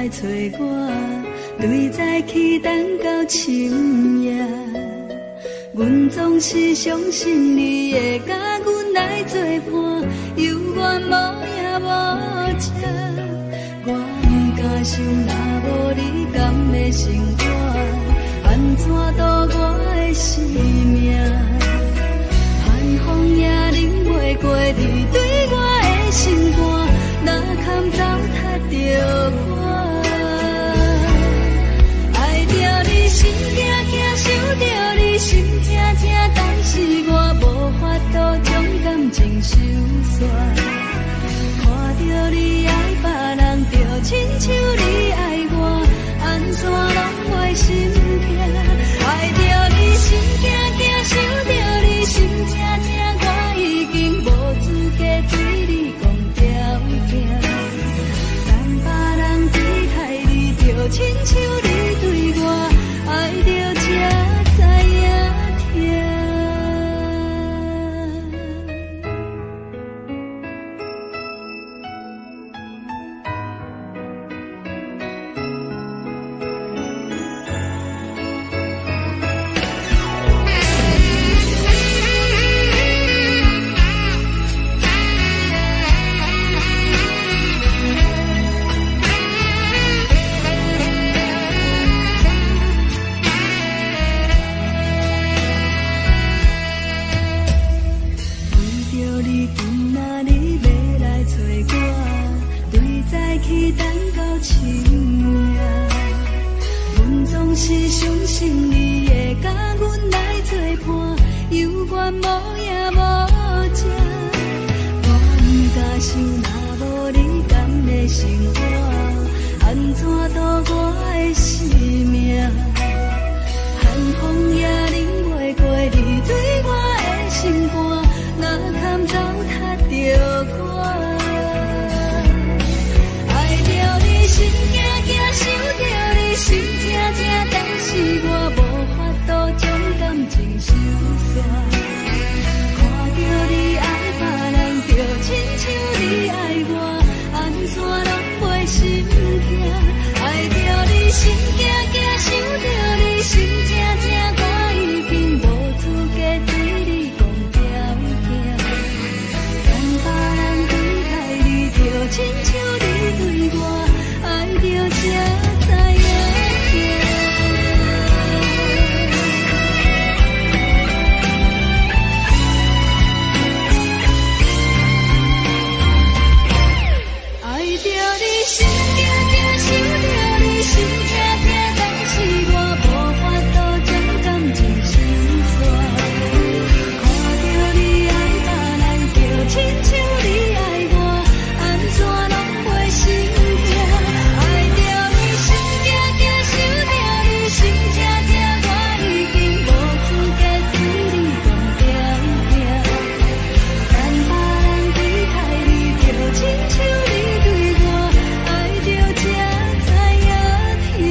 來揣我，對早起等到深夜。阮總是相信你會佮阮來做伴，猶原無影無跡。我毋敢想，若無你，敢會生活？按怎度我的生命？寒風也忍袂過你對我的心肝，哪堪糟蹋著我？愛著你心驚驚，想著你心痛痛，但是我無法度將感情收煞。看著你愛別人，就親像你愛我，按怎攏袂心痛？愛著你心驚驚，想著你心痛痛，我已經無資格對你講條件。當別人對待你，就親像你對我，愛著才知影疼。為著你，今仔日欲來揣我，對早起等到深夜。阮總是相信你會佮阮來做伴，猶原無影無跡。我毋敢想，若無你，敢會生活？按怎度我的生命？寒風也忍袂過你對我的心肝，哪堪糟蹋著我？愛著你心驚驚，想著你心痛痛，但是我無法度將感情收煞。看著你愛別人，就親像你愛我，按怎攏袂心痛？愛著你心驚驚，想著你心痛痛，我已經無資格對你講條件。當別人對待你，就親像你對我，愛著才知影疼。愛著你心驚驚，想著你心痛痛，但是我無法度將感情收煞。看著你愛別人，就親像你愛我，按怎攏袂心痛？愛著你心驚驚，想著你心痛痛，我已經無資格對你講條件。當別人對待你，就親像你對我，愛著才知影疼。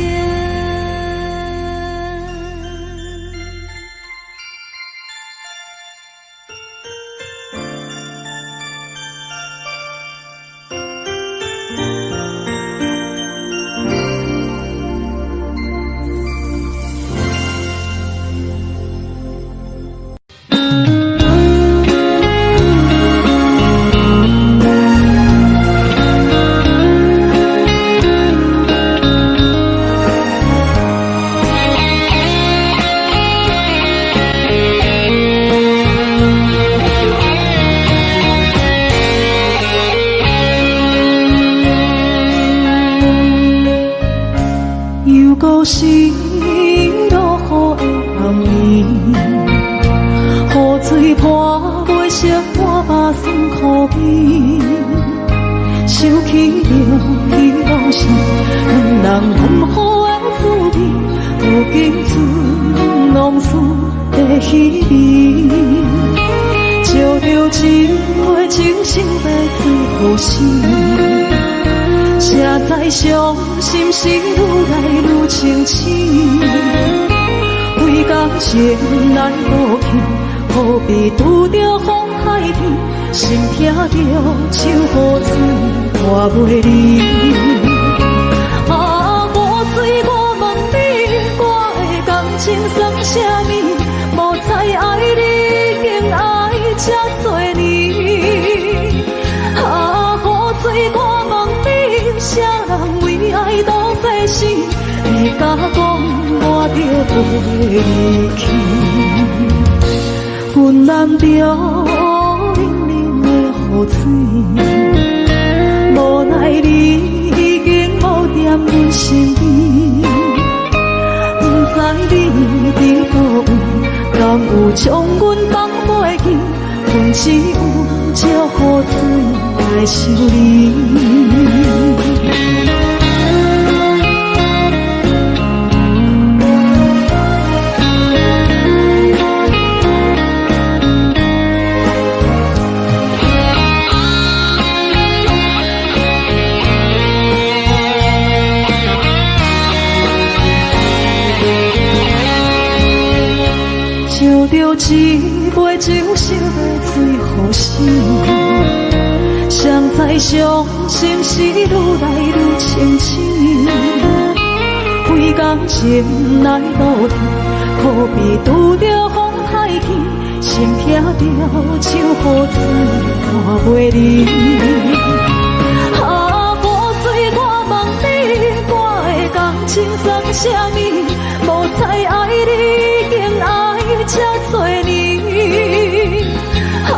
又閣是落雨的暗暝，雨水泼袂熄我目酸苦味。想起著彼往事，兩人分好的滋味，如今剩濃思的彼味。照著一回情想欲做予死。才知傷心是愈來愈清醒，為感情來無去，好比拄著風海天，心痛著像雨水看袂離。啊，飛去。阮淋著冷冷的雨水，無奈你已經無踮阮身邊，毋知你佇佗位，敢有將阮放袂記？阮只有借雨水來想你。想著一杯酒，想欲醉予死。誰知傷心事愈來愈清醒，為感情來落天，可比拄著風太輕，心疼著像雨水看袂離。啊，雨水，我問你，我的感情算啥物？無知愛你已經愛這濟年。啊，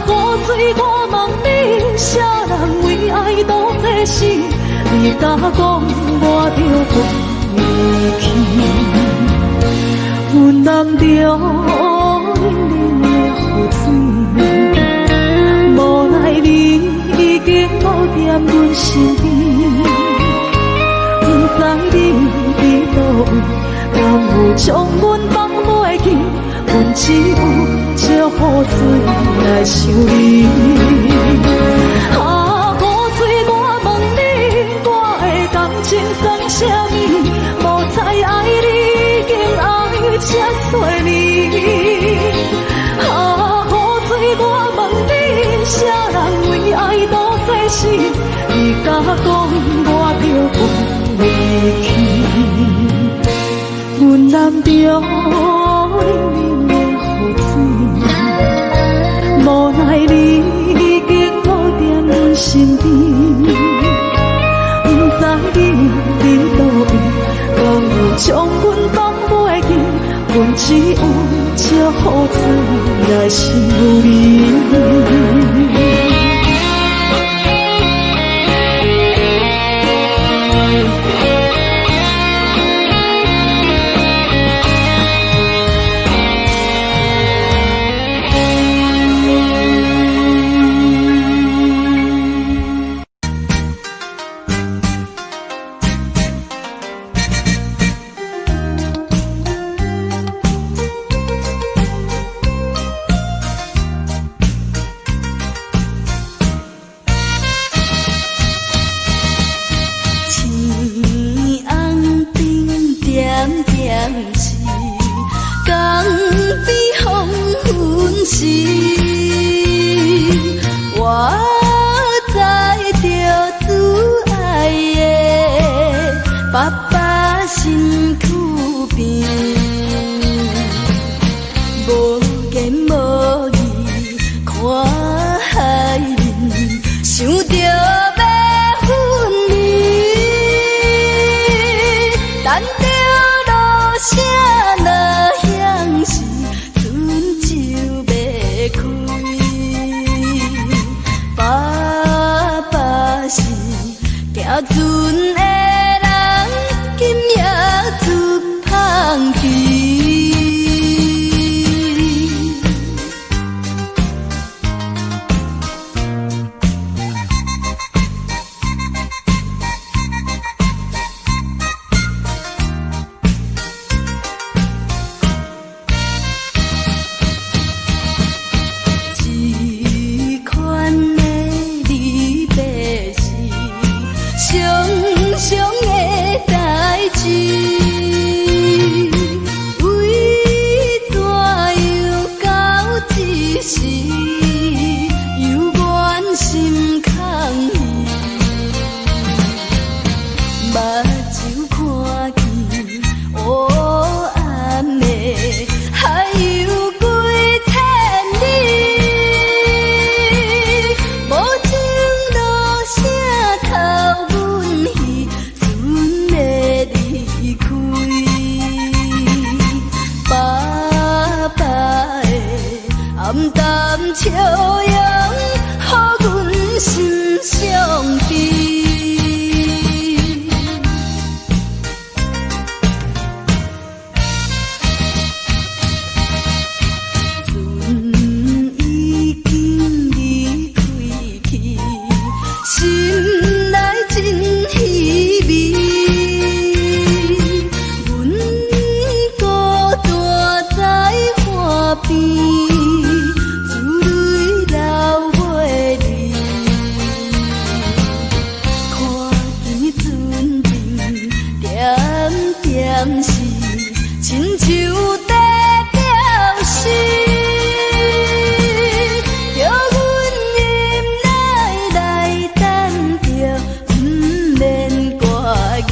雨水，我問你，啥人為愛賭這死？你敢講我著袂去？阮淋著冷冷的雨水，無奈你已經無踮阮身邊，毋知你佇佗位，敢有將阮放袂記？阮只有借雨水來想你。啊，雨水，我問你，我的感情算啥物？無知愛你已經愛這濟年。啊，雨水，我問你，啥人為愛賭這死？你敢講我著袂去？阮淋著冷冷的雨水，無奈你已經無踮阮身邊，毋知你佇佗位，敢有將阮放袂記？阮只有借雨水來想你。青红灯点点是，江边黄昏时，我载著主爱的爸爸身躯边，無言無語看海面，想著欲分離，等著落聲若響時，船就欲開。爸爸是行船的人，今夜出芳期。笑容，予阮心傷悲。船已經離開去，心內真稀微。阮孤單在岸邊，珠淚流袂離。看見船陣點點是，親像在表示，叫阮忍耐來等著，毋免掛疑。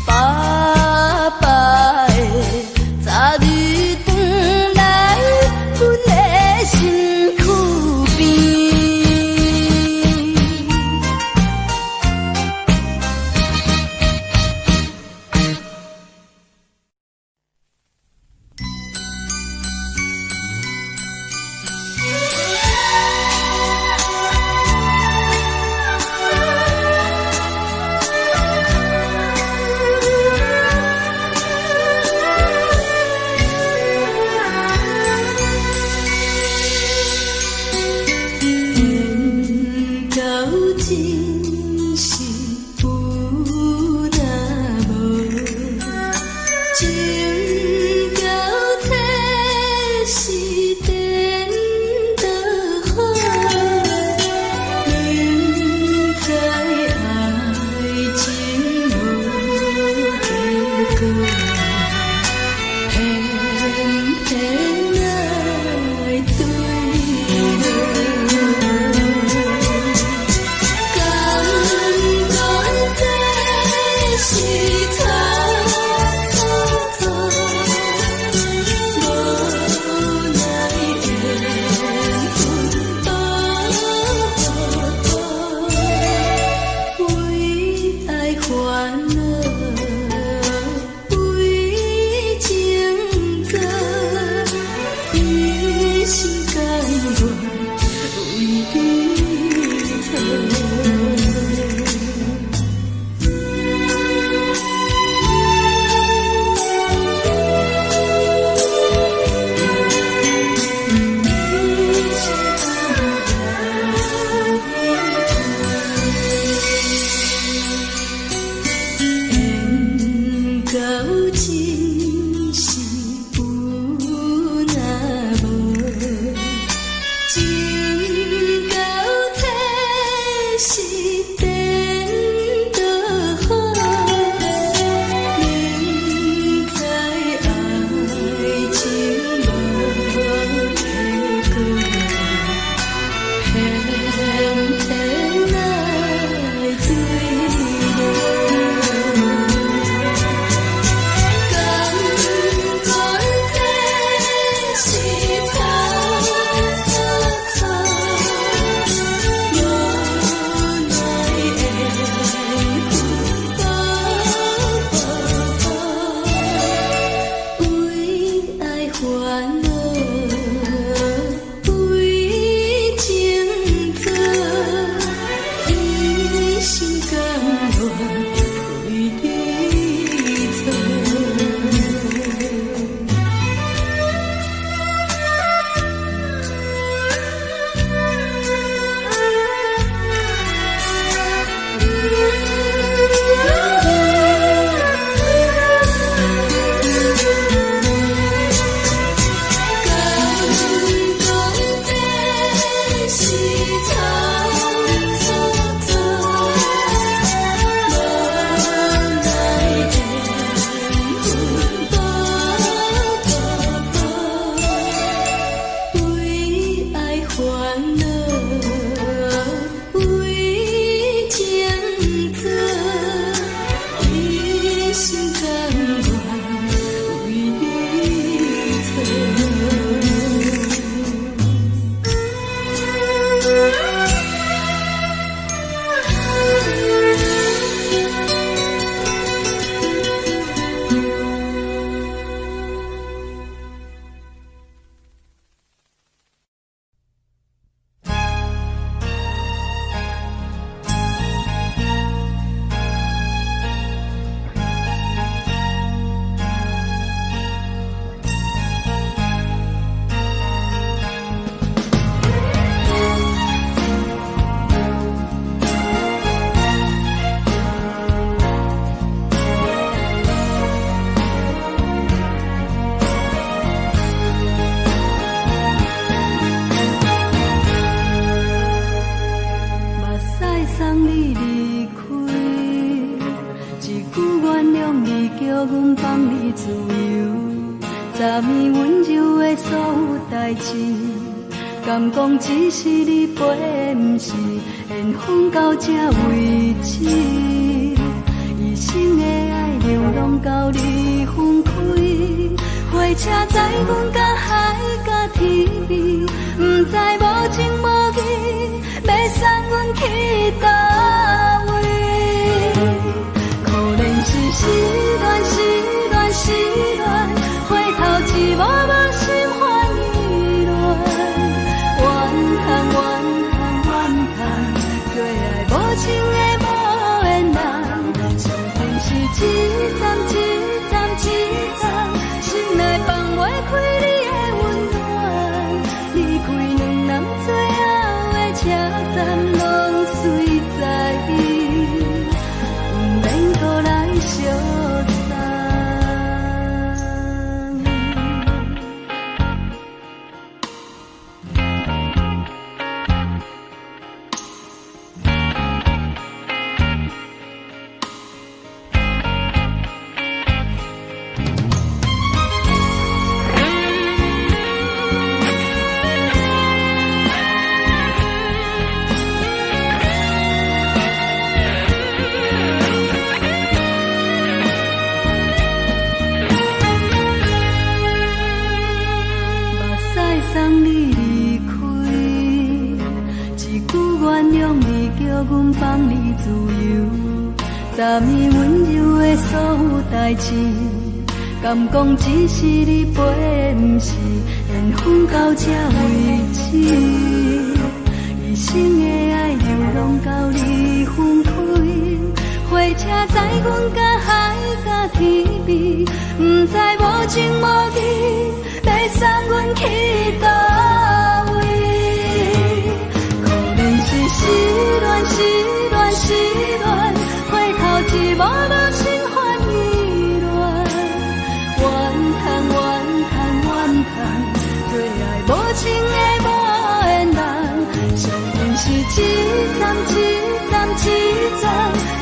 爸爸會早日轉來阮的身軀邊。緣到真是有若無，情到這是顛倒好，明知愛情無結果，偏偏愛對落。甘願這是錯錯錯，無奈緣分糊塗，為愛煩惱，為情做，一心甘願為你錯。緣到真是有若無，情到這是顛倒好，明知愛情無結果，偏偏愛對落。甘願這是錯錯錯，無奈緣分糊塗，為愛煩惱，為情做，一心甘願為你錯。甘昨暝溫柔的所有代誌，敢講只是你陪，毋是緣分到這為止。一生的愛流浪到你分開，火車載阮甲海佮天邊，毋知無情無義，欲送阮去佗位。可憐是失戀，失戀，失戀，回頭一幕幕心煩意亂。怨嘆怨嘆怨嘆，做愛無情的無緣人，傷心是一站一站一站，心內放袂開你的溫暖。離開兩人最後的車站，攏隨在意，毋免閣來相送。目屎送你離開，一句原諒你，叫阮放你自由。昨暝溫柔的所有代誌，敢講只是你陪，毋是緣分到這為止。一生的愛流浪到你分開，火車載阮甲海佮天邊，毋知無情無義，欲送阮去佗位。可憐是失戀，失戀，失戀，回頭一幕幕心煩意亂。怨嘆怨嘆怨嘆，做愛無情的無緣人，傷心是一站一站一站，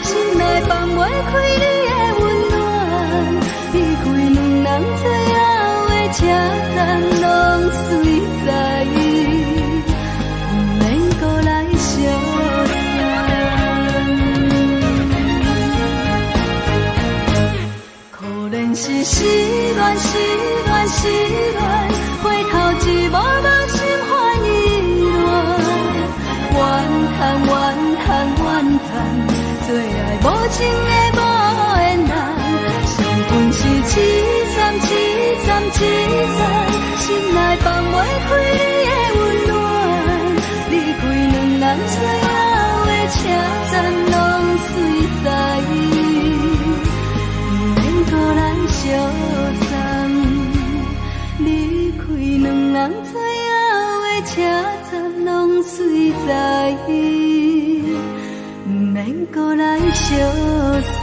心內放袂開你的溫暖。離開兩人最後的車站，攏隨在意，毋免閣來相送。可憐是失戀，失戀，失戀，回頭一幕幕心煩意亂。怨嘆怨嘆怨嘆，做愛無情的無緣人，傷心是一站一站一站，心內放袂開你的溫暖。離開兩人最後的車站，攏隨在意，毋免閣來相送。離開兩人最後的車站，攏隨在意，毋免閣來相送。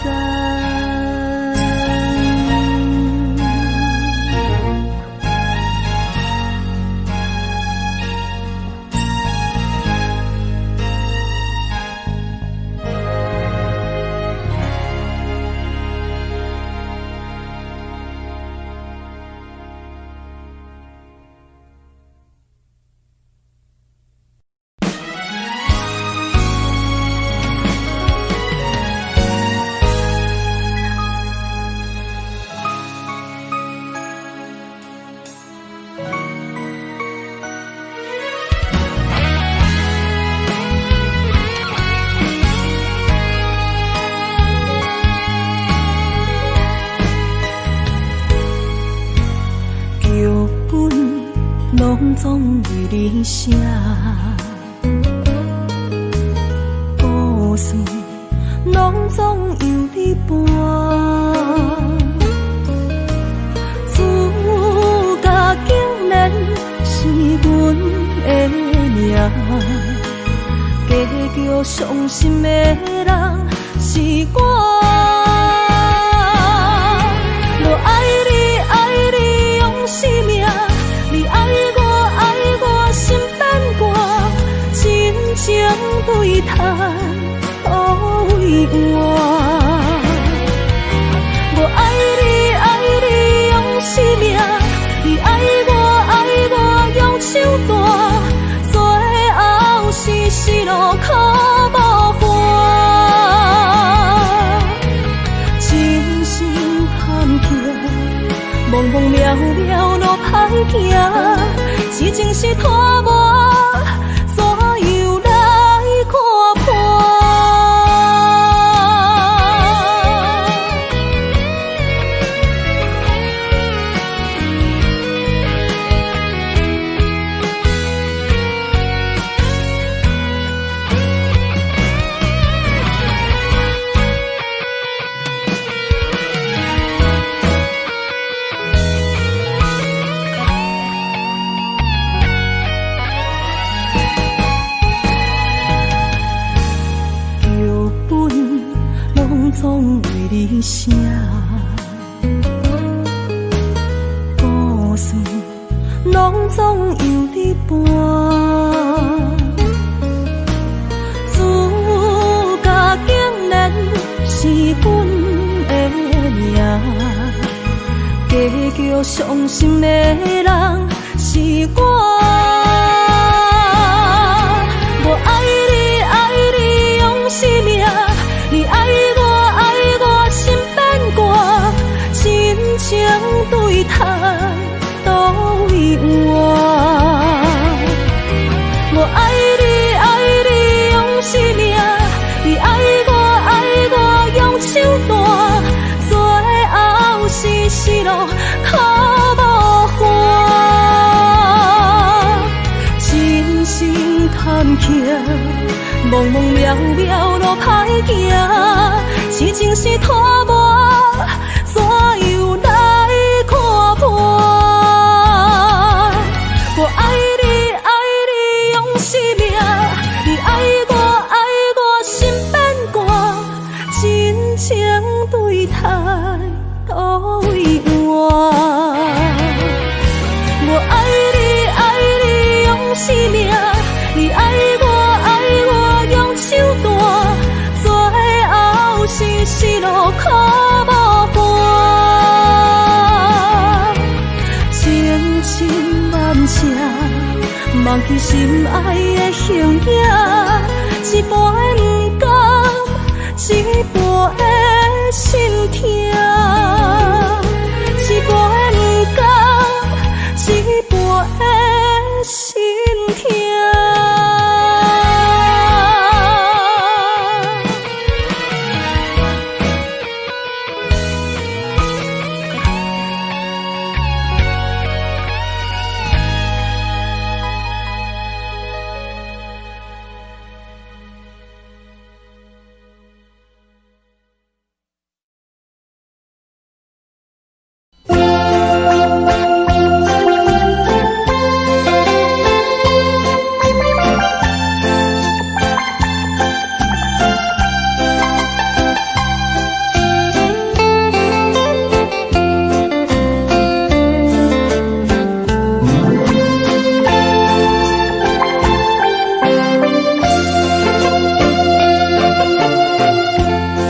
劇本攏總為你寫，故事攏總由你搬。主角竟然是阮的名，加叫傷心的人是我。我愛你，愛你用生命，你愛我，愛我心變卦，真情對趁予位換。我愛你，愛你用生命，行，痴情是拖磨，怎樣來看破？剧本攏總為你寫，故事攏總由你搬。主角竟然是阮的名，加叫傷心的人是我。我愛你，愛你用生命，你愛我，愛我心變寒，真情對待佗位換。我愛你，愛你用生命，你愛我，愛我用手段，最後是失落苦無還。真心坎坷，茫茫渺渺路歹行，痴情是拖磨，怎樣來看破？我愛你，愛你用生命，你愛我，愛我心變寒，真情對待佗位換？我愛你，愛你用生命，你愛我，愛我用手段，最後是失落苦無還。千真萬赤，忘記心愛的形影，一半的毋甘，一半的心疼，一半的毋甘，一半的心疼。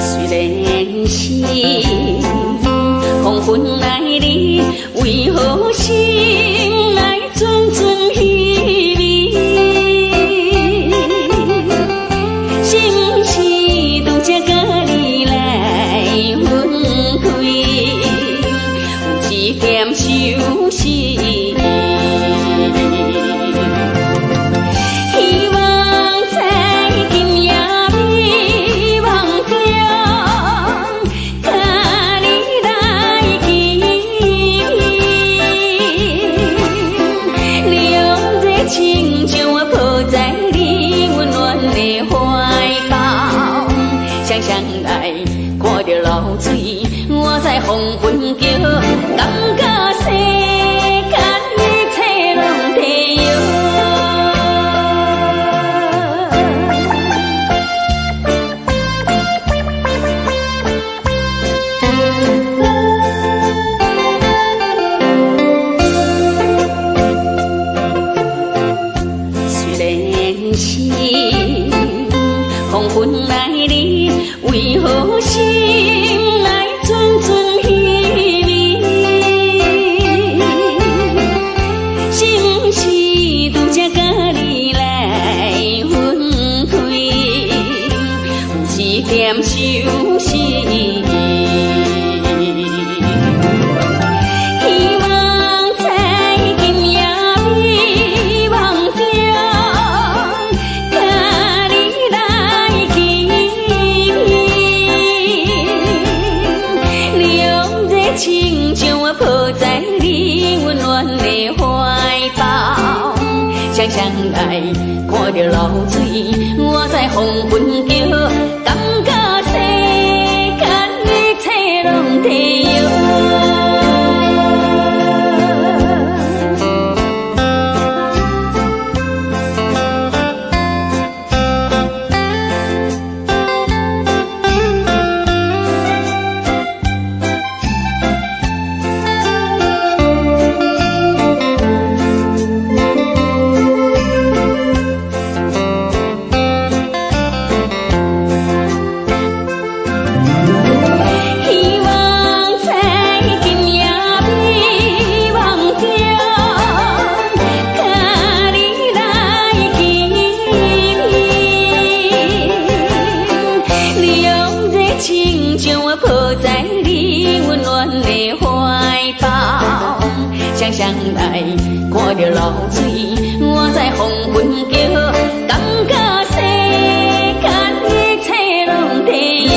雖然是黃昏來臨，為何心內陣陣稀微？是毋是拄才佮你來分開，有一點相思？希望在今夜美夢中，佮你來見面，兩個親像我抱在你溫暖的懷抱，雙雙來看著流水，我在黃昏橋，感覺世間一切攏提搖。雖然是黃昏來臨，為何心內陣陣稀微？双双來看著流水，我在黃昏橋，感覺世間一切攏提搖。希望在今夜美夢中，佮你來見面。你用熱情將我抱在你溫暖的懷抱，雙雙來看著流水，我在黃昏橋，感覺世間一切攏提搖。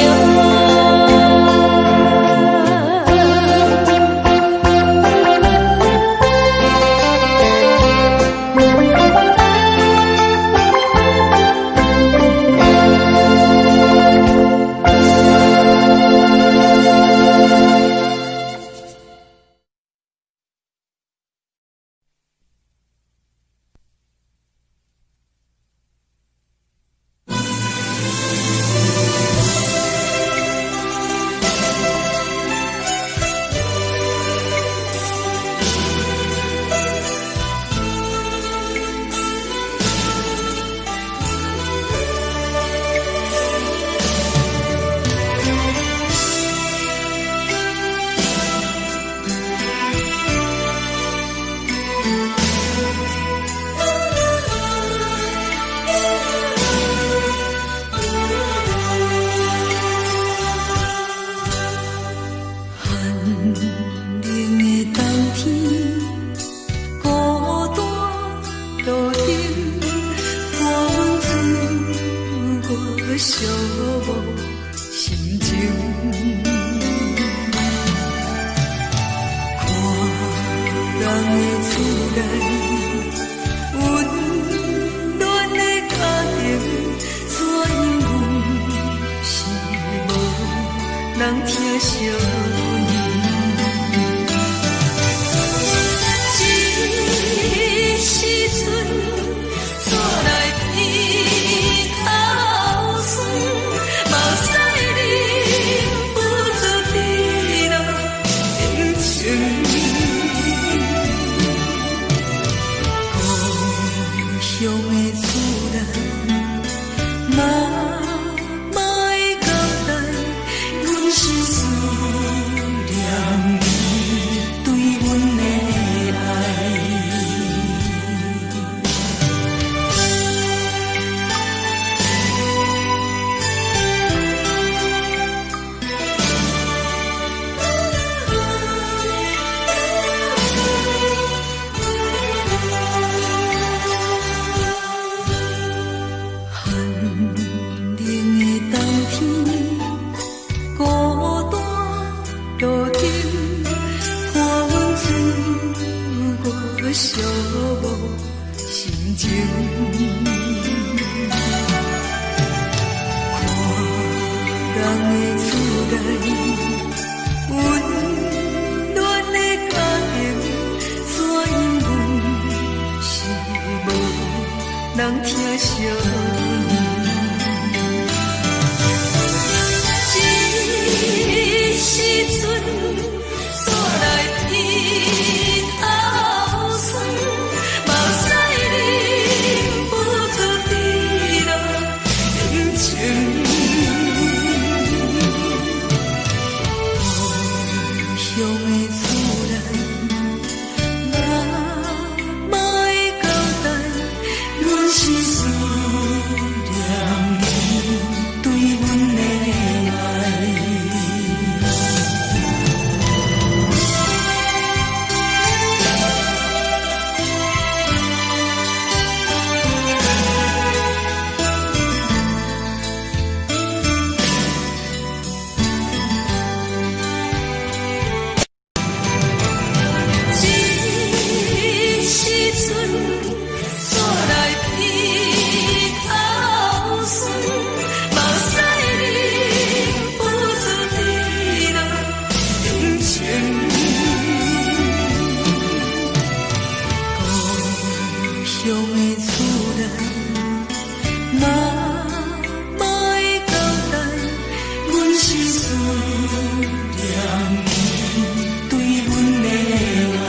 寒冷的冬天，孤單路燈，伴阮自我寂寞心情。看人的厝內，溫暖的家庭，怎樣阮是無人疼惜阮。這時陣，煞來鼻頭酸，目屎忍不住滴落眼睛。故鄉的厝內，媽媽的交代，阮是思念伊對阮的愛。寒冷的冬天，孤單路燈，伴阮自我寂寞心情。看人的厝內，溫暖的家庭，怎樣阮是無人疼惜阮。這時陣，煞來鼻頭酸，目屎忍不住滴落眼睛。故鄉的厝內，媽媽的交代，阮是思鄉的厝內，媽媽的交代，阮是思念伊對阮的愛。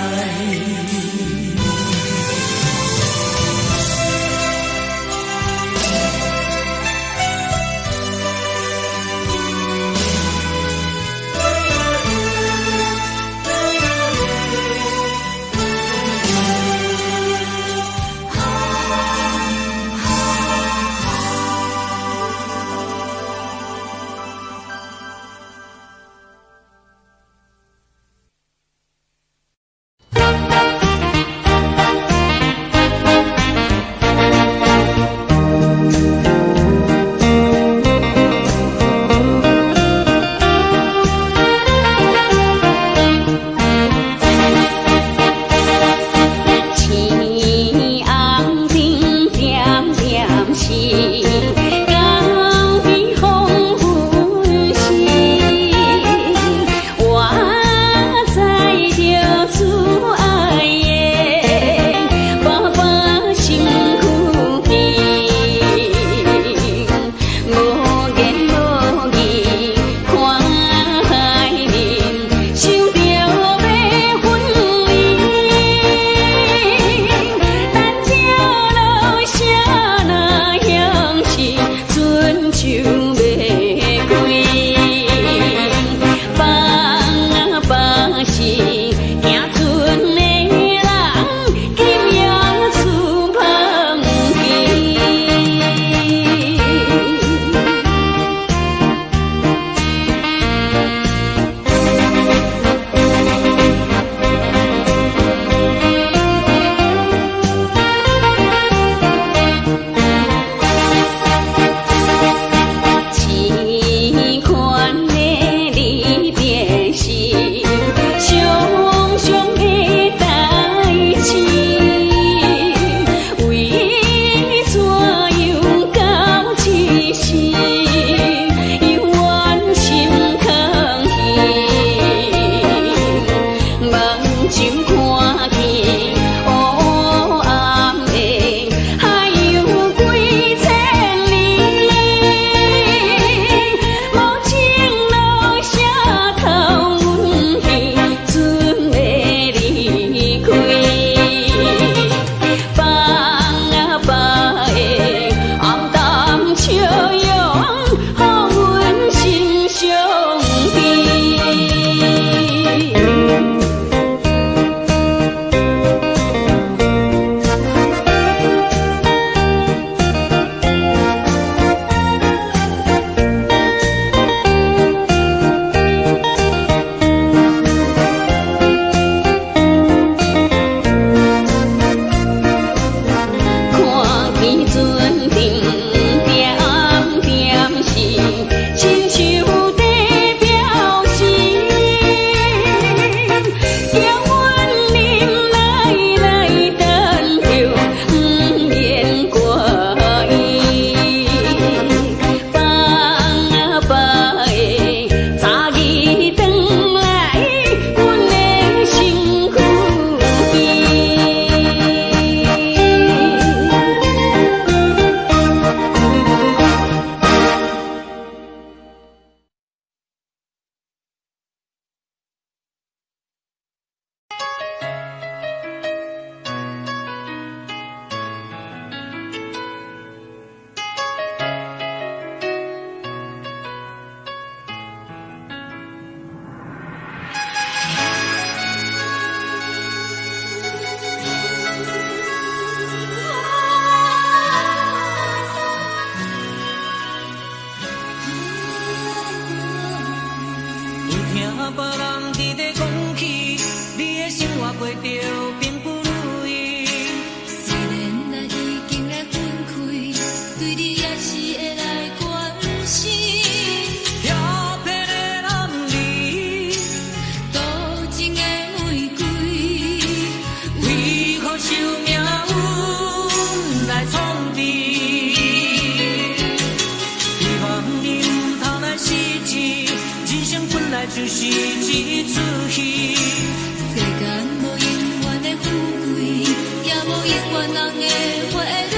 遠人的花蕊。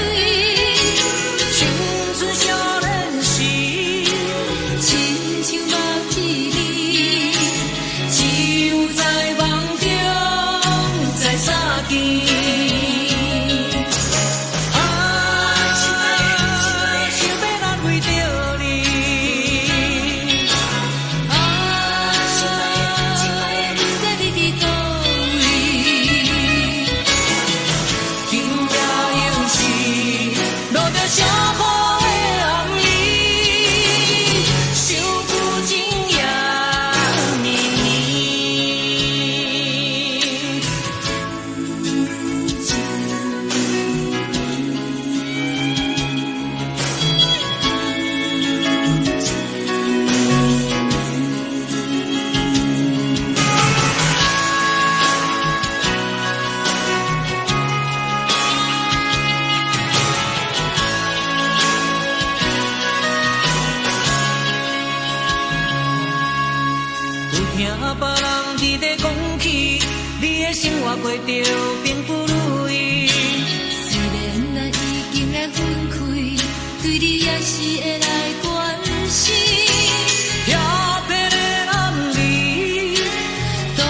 青春少年時，親像目一暝，只有在夢中再相見。啊，想欲難為著你。啊，親愛的，不知你佇佗位。今夜又是落著小雨的暗暝，想舊情也綿綿。有聽別人佇咧講起，你的生活過著並不如意。雖然咱已經來分開，對你也是會來關心。遐白的暗暝，多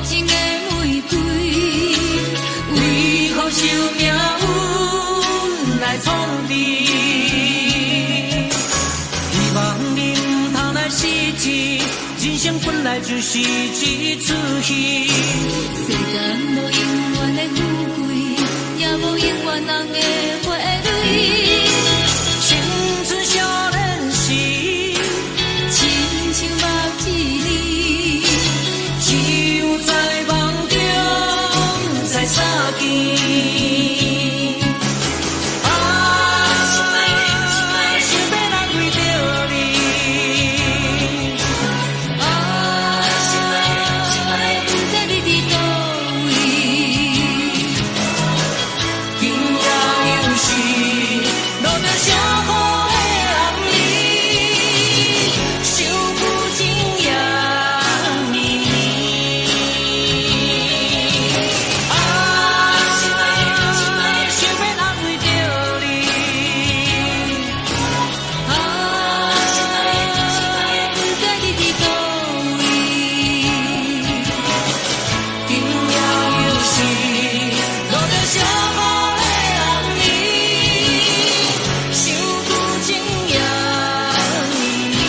情的玫瑰，為何受命運來創治？希望你毋通來失志，人生本來就是一齣戲。世間無永遠的富貴，也無永遠人的花蕊。青春少年時，親像目一暝，只有在夢中再相見。啊，想欲難為著你。啊，親愛的，不知你佇佗位。今夜又是落著小雨的暗暝，想舊情也綿綿。啊，想欲難為著你。啊，親愛的，不知你佇佗位。今夜又是落著小雨的暗暝，想舊情也綿綿。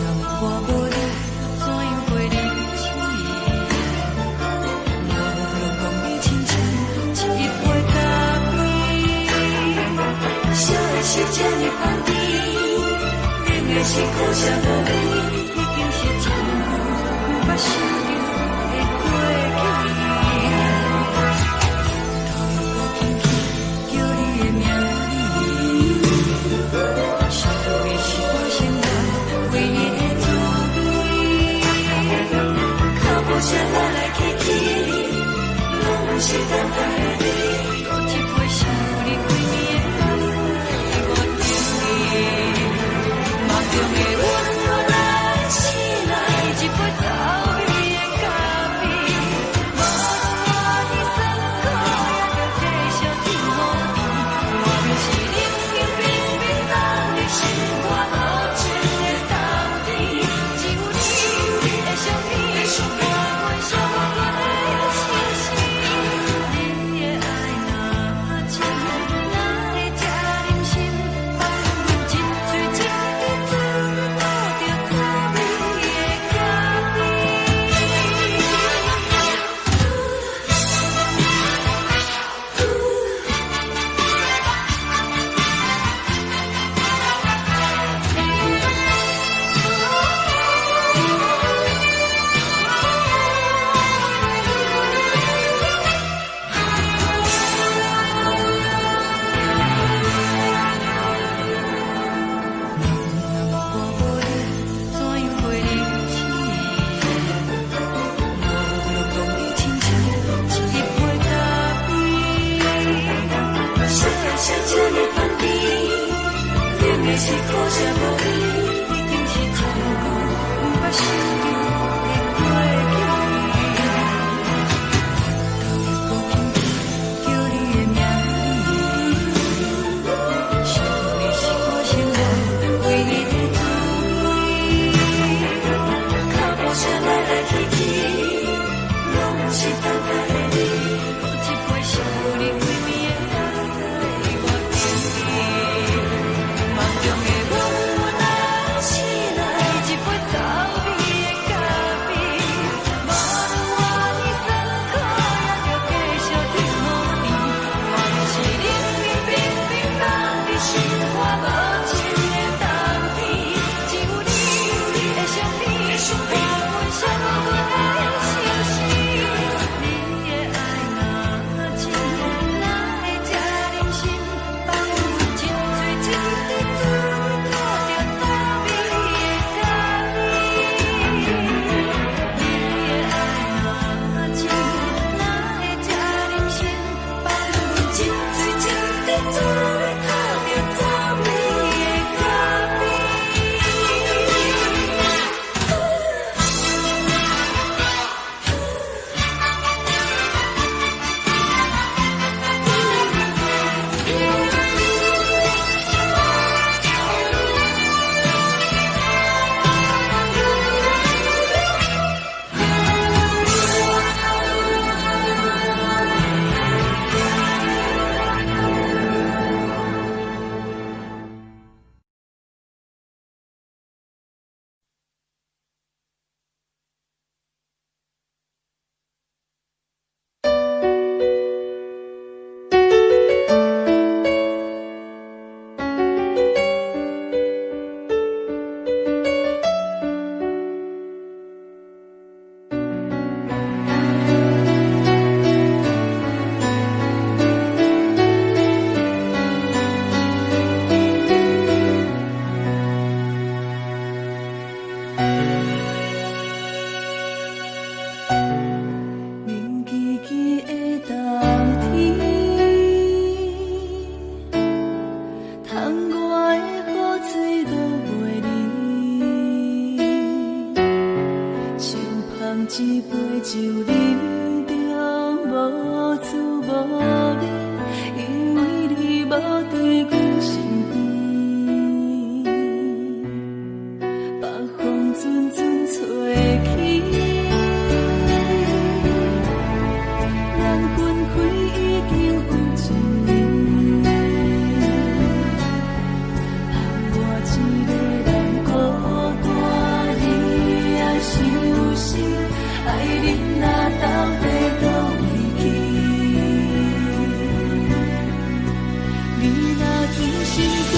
若我無你，怎樣過日子？我攏講你親像一杯咖啡，燒的是這呢香甜，冷的是苦澀無味，已經是真久毋捌想著的過去。頭又閣輕輕叫你的名字，想你是我生活唯一的滋味。腳步聲來來去去，攏毋是等待的你。閣一杯想你規暝的目屎，我等你。夢中的阮。是可惜無你，已經是真久毋捌想著的過去。當我閣輕輕叫你的名字，想你是我生活唯一的滋味。腳步聲來來去去，攏是等待的你。閣一杯想你味味的阿西，我敬你。夢中的阮若醒來，一杯走味的咖啡，無論偌尼酸苦，也著繼續挺予甜。原是冷冷冰冰放佇心肝無情的冬天，只有你的相片，伴阮寫無盡的相思。你的愛若真，哪會這忍心放阮一嘴一滴滋味吐著走味的咖啡？你的愛若真，哪會這忍心放阮一嘴一滴滋味吐著走味的咖啡？冷吱吱的冬天，窗外的雨水落袂离，手捧一杯酒，饮著无滋无味，因為你無佇阮身邊。北風陣陣吹起，咱分開已經有一年，放我一個人孤單，你愛傷心，愛人啊到底佗位去？你若真心對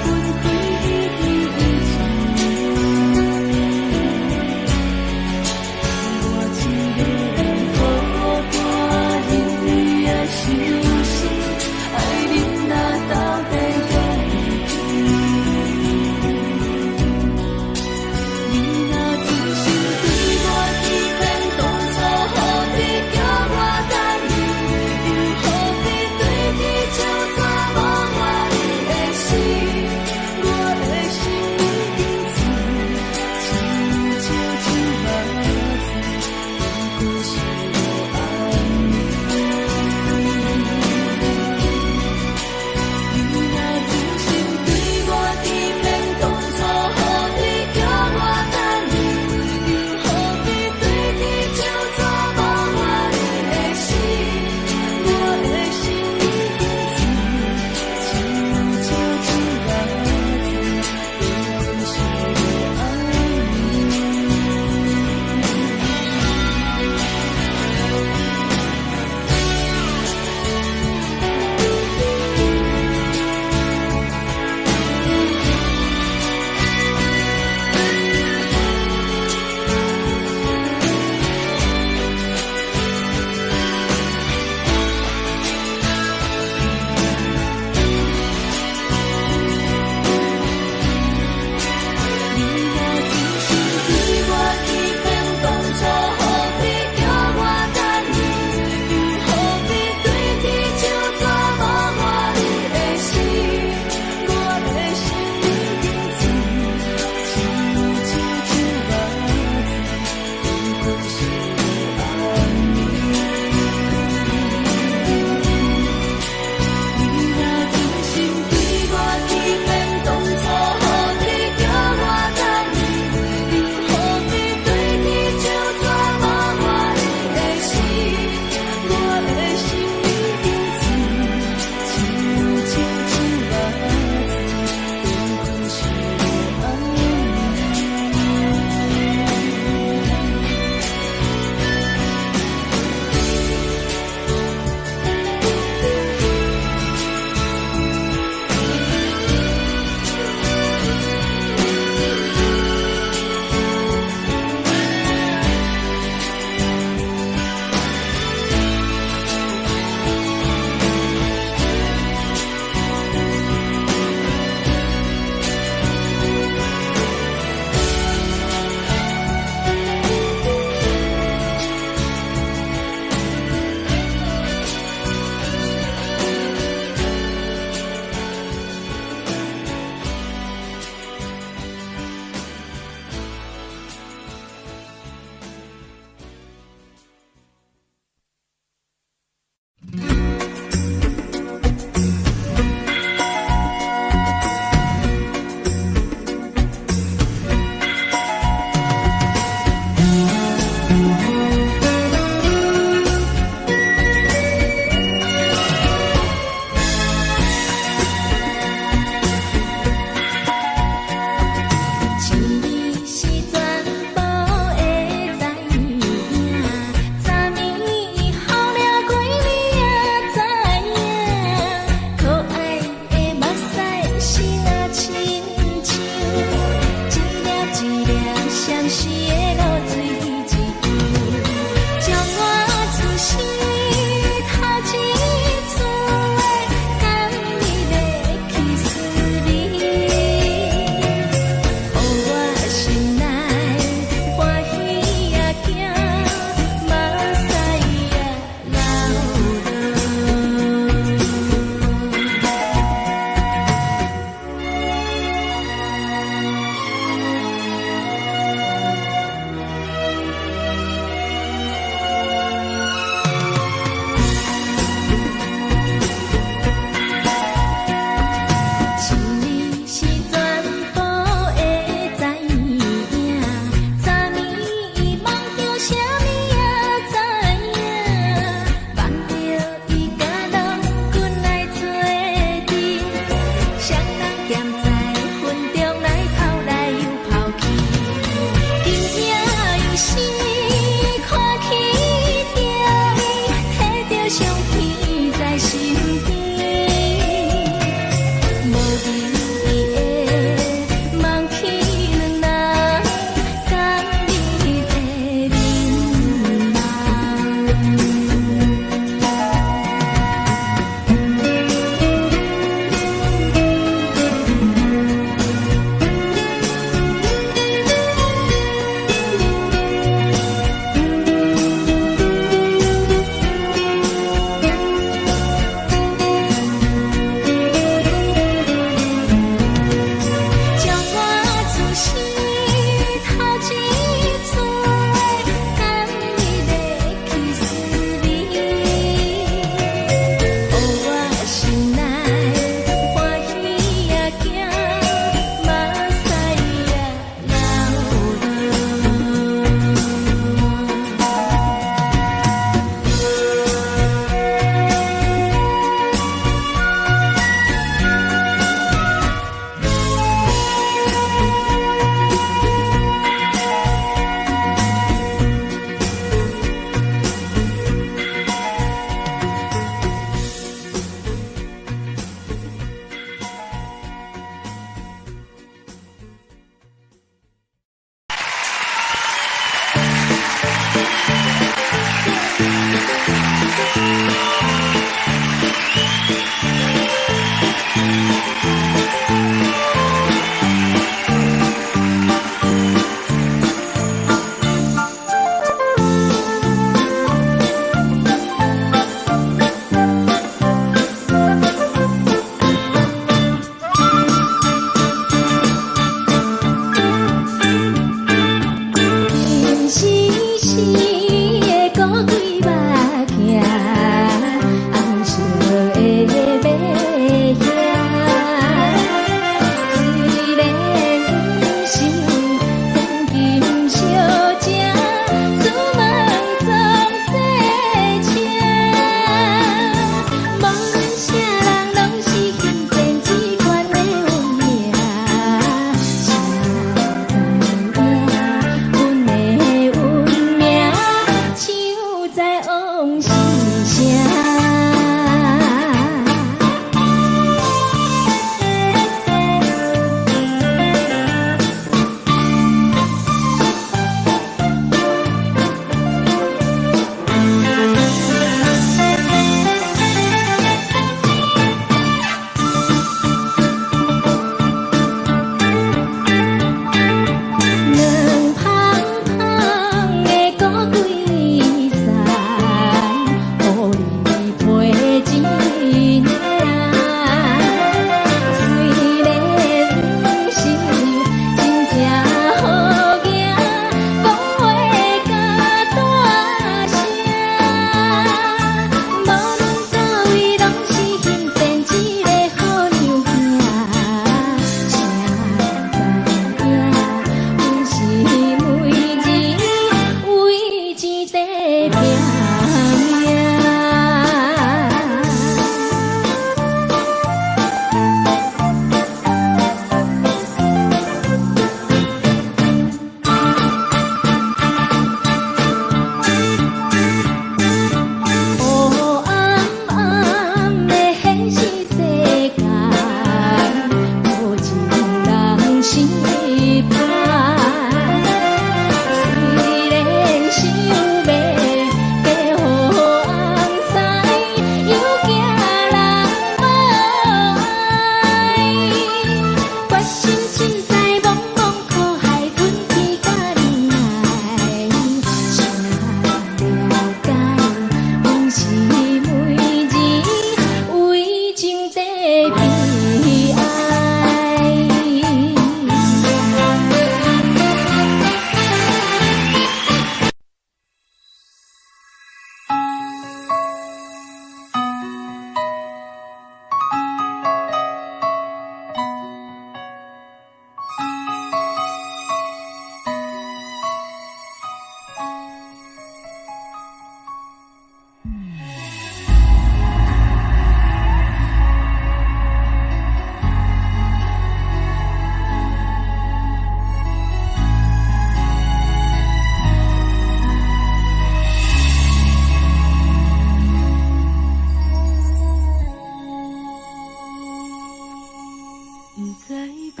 毋知講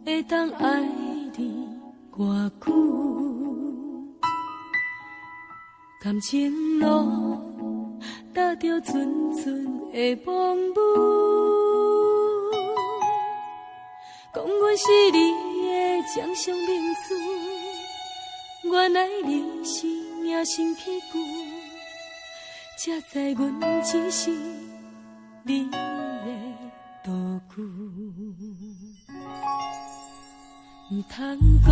會當愛你偌久，感情路踏著陣陣的風雨，講阮是你的掌上明珠，原來你是隱形器具，才知阮只是你的道具。毋通講，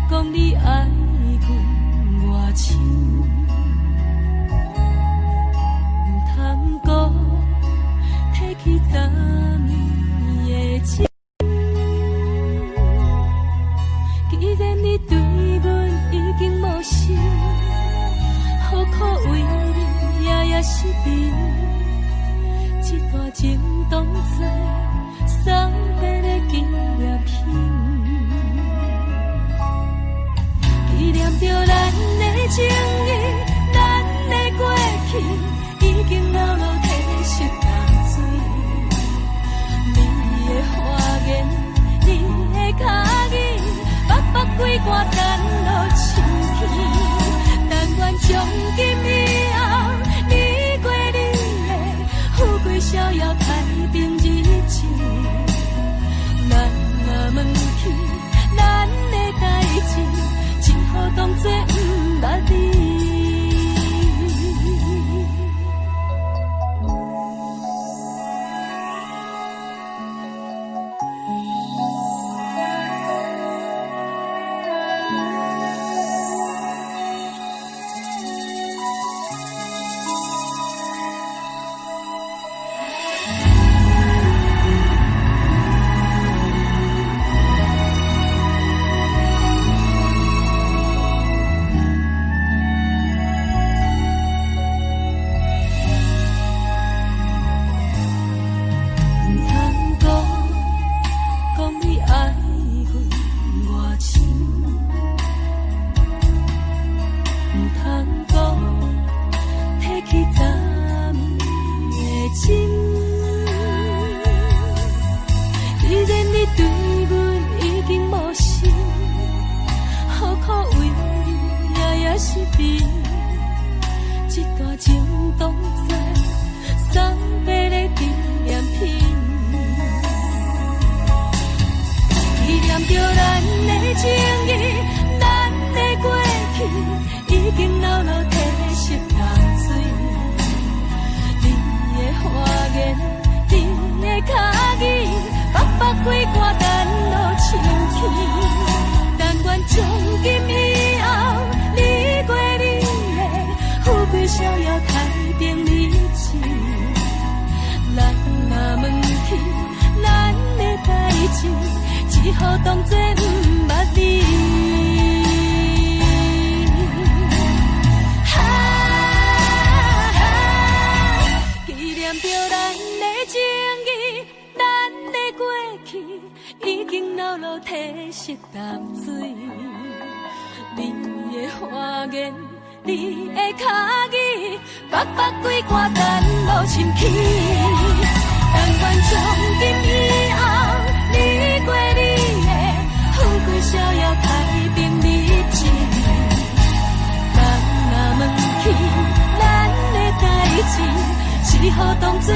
講你愛阮偌深，毋通講，提起昨暝的情。既然你對阮已經無心，何苦為你夜夜失眠？這段情當作送別的紀念品，紀念著咱的情誼，咱的過去，已經流落褪色淡水。你的花言，你的跤語，北北歸肝等落深去。但願從今以後，你過你的，富貴逍遙太平日子。咱若問起咱的代誌，只好當作毋捌你。毋通講，講你愛阮偌深，毋通講，提起昨暝的情。既然你對阮已經無心，何苦為你夜夜失眠？這段情當作送別的紀念品，紀念著咱的情誼，咱的過去，已經流落褪色淡水。你的花言，你的跤語，北北歸肝等落深去。但願從今以後，你過你的，富貴逍遙太平日子。咱若問起咱的代誌，只好當作毋捌你。哈，紀念著咱的情誼，咱的過去，已經流落褪色淡水。你的花言，你的跤語，北北歸肝等落深去。但願從今以後，你過你的，富貴逍遙太平日子。人若問起咱的代誌，只好當作毋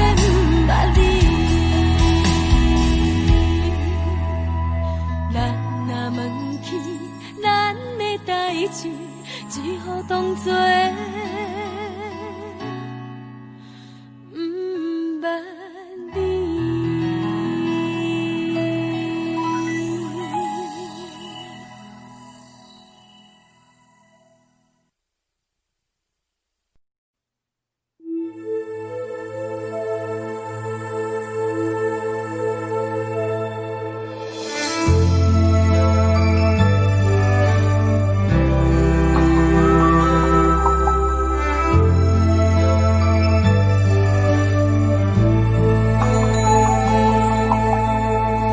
捌你。咱若問起咱的代誌，只好當作毋捌你。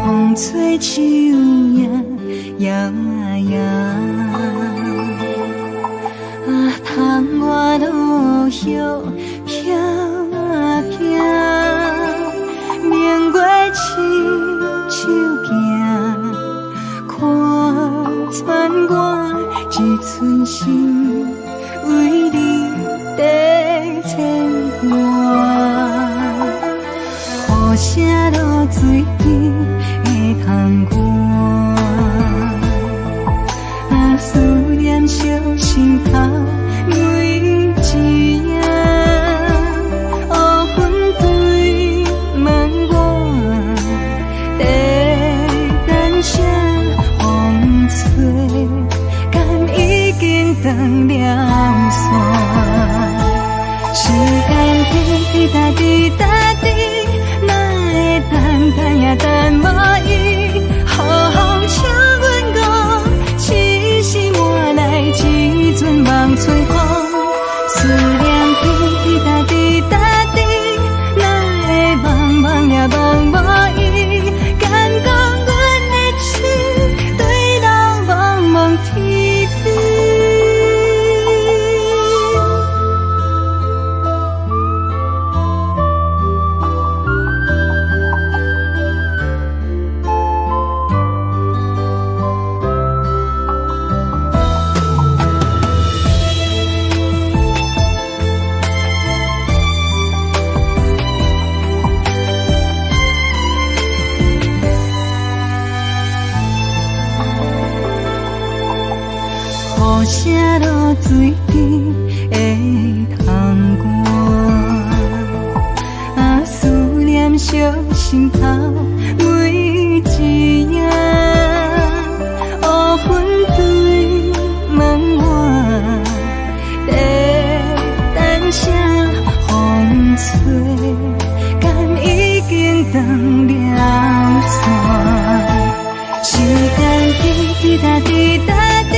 風吹樹影搖啊搖，啊，窗外落葉飄啊飄，明月存心為你在牽掛。雨聲落水邊的窗外，啊，思念燒心頭每一夜，烏雲對問我，在等啥風吹，敢已經斷了線？時間滴滴答滴答滴，哪會等等也等無伊？予風請阮講，痴心換來一陣望春風。思念滴滴答滴答滴，哪會茫茫也茫無伊？敢講阮的痴對人茫茫天邊。雨聲落水邊的窗外，啊，思念燒心頭每一夜，烏雲對問我，在等啥風吹，敢已經斷了線？時間滴滴答滴答滴，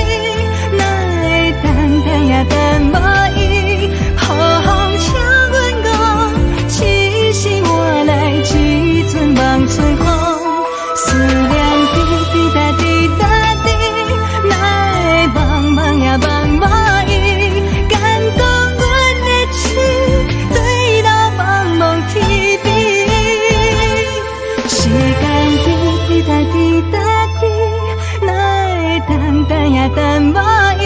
哪會等等也等無伊？予風請阮講，痴心換來一陣望春風。思念滴滴答滴答滴，哪會茫茫也茫無伊？敢講阮的痴對人茫茫天邊。時間滴滴答滴答滴，哪會等等也等無伊？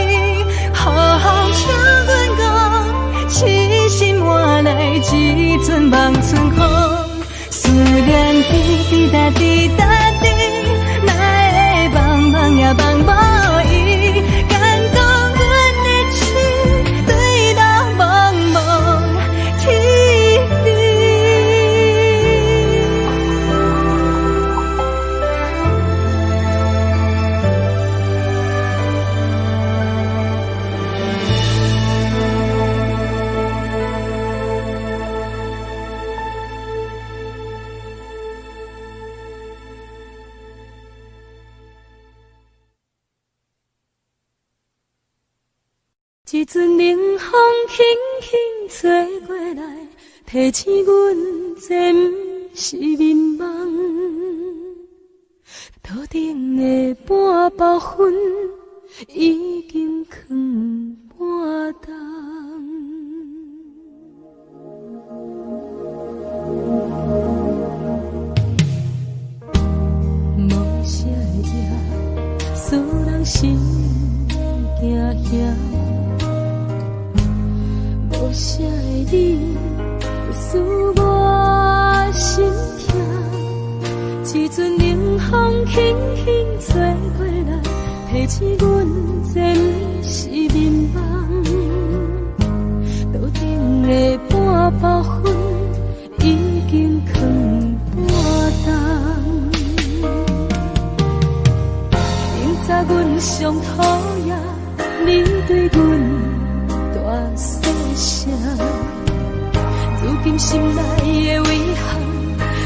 予風請阮講，痴心換來一陣望春風。思念滴滴答滴答滴，哪會茫茫也茫無伊？敢講阮的痴對人茫茫天邊。一陣冷風輕輕吹過來，提醒阮這毋是眠夢。桌頂的半包雲已經囥半冬。無聲的夜，使人心驚嚇。無聲的你，使我心痛。一陣冷風輕輕吹過來，提醒阮這毋是眠夢。桌頂的半包雲已經囥半冬。明早阮上討厭你對阮大細聲，如今心內的遺憾，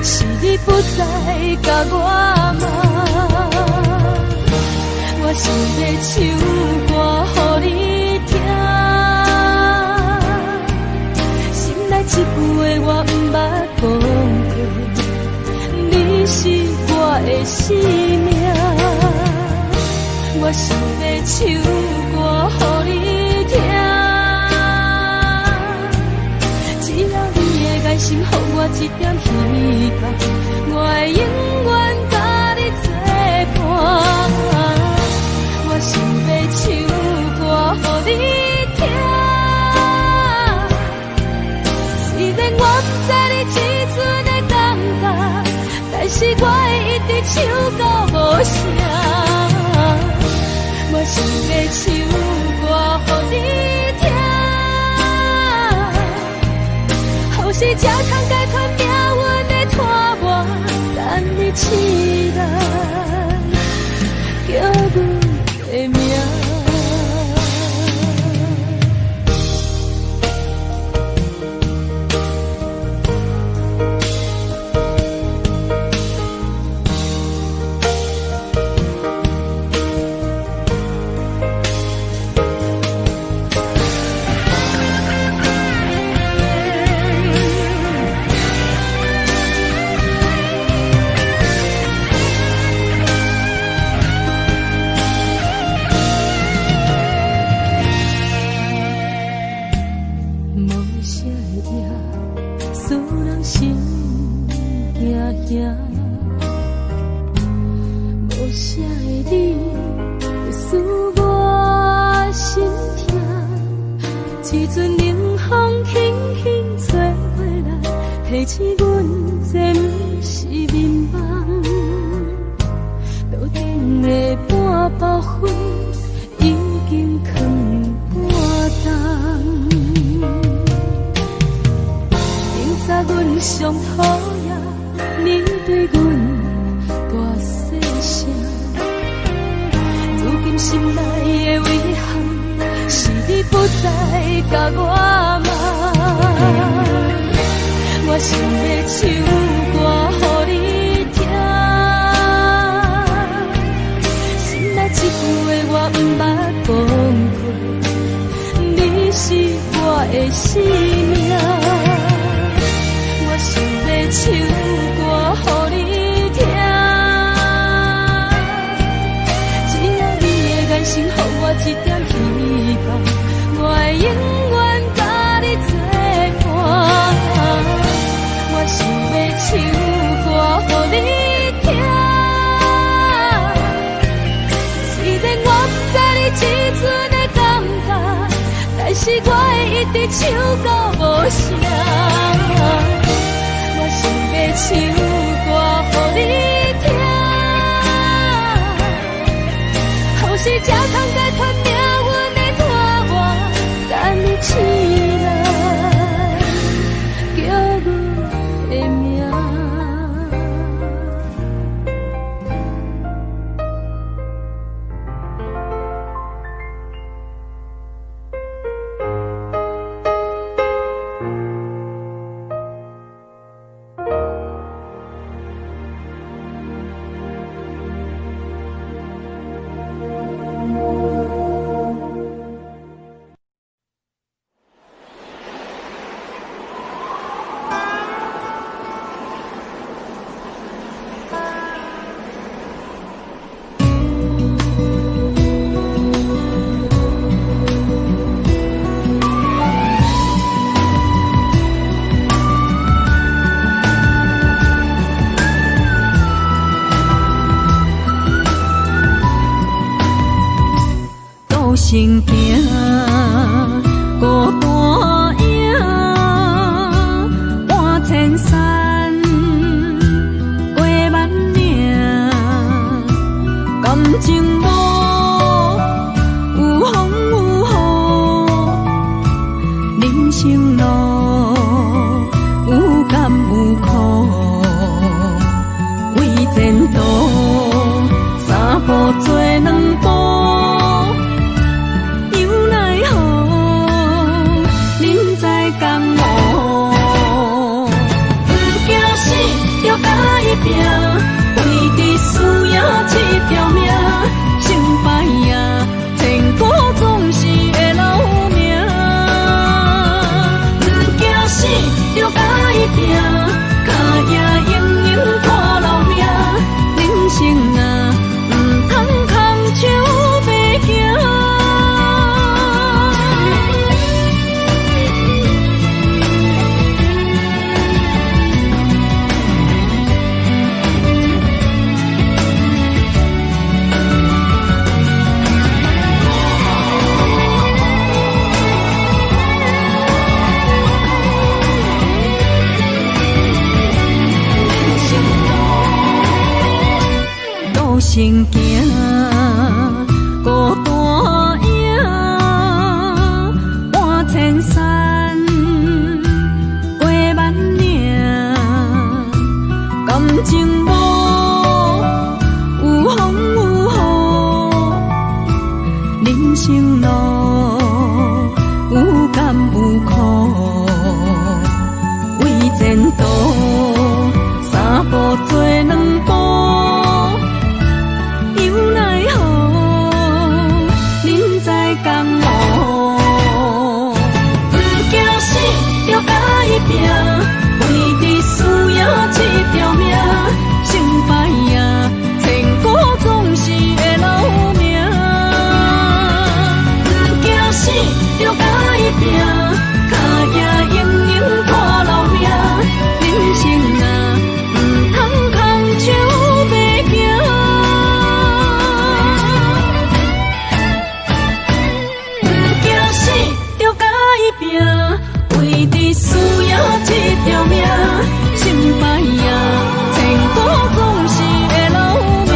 是你不再共我夢。我想欲唱歌予你聽，心內這句話我毋捌講過，你是我的生命。我想欲唱歌予你聽，只要你的眼神予我一點希望，我會永遠佮你作伴。我想欲唱歌。是我會一直唱到無聲。我想欲唱歌予你聽，予是才通解脫命運的拖磨，等你醒來，叫阮的名。無聲的夜，使人心驚驚。無聲的你，使我心痛。一陣冷風輕輕吹過來，提醒阮這毋是眠夢。路頂的半包烟已經囥半冬。明早阮上討厭你對阮大細聲，如今心內的遺憾是你不再共我罵。我想欲唱歌予你聽，心內這句話我毋捌講過，你是我的生命。我想欲唱歌予你聽，只要你的眼神予我一點希望，我會永遠佮你作伴。我想欲唱歌予你聽，雖然我不知你這陣的感覺，但是我會一直唱到無聲。我想欲唱歌予你聽，予是才通解脫命運的拖磨，等你醒來，叫阮的名。斗心行，孤單影，半千山，過萬嶺，感情無有風有雨，人生路有甘有苦，為前途三步做兩步。又奈何，人在江湖，毋驚死，著共伊拚，為著輸贏這條命，成敗啊，千古總是會留名。毋驚死，著共伊拚，跤跡永永看留名。人生啊，毋通空手白行。身行，孤單影伴千山過萬嶺，感情無有風有雨，人生路有甘有苦，為前途三步做兩步，又奈何人在江湖。毋驚死，著共伊拚，為著輸贏這條命，成敗啊，千古總是會留名。毋驚死，著共伊拚，跤跡永永看留名。人生啊，毋通空手白行。毋驚死，著共伊拚，為著輸贏這條命，成敗啊，千古總是會留名。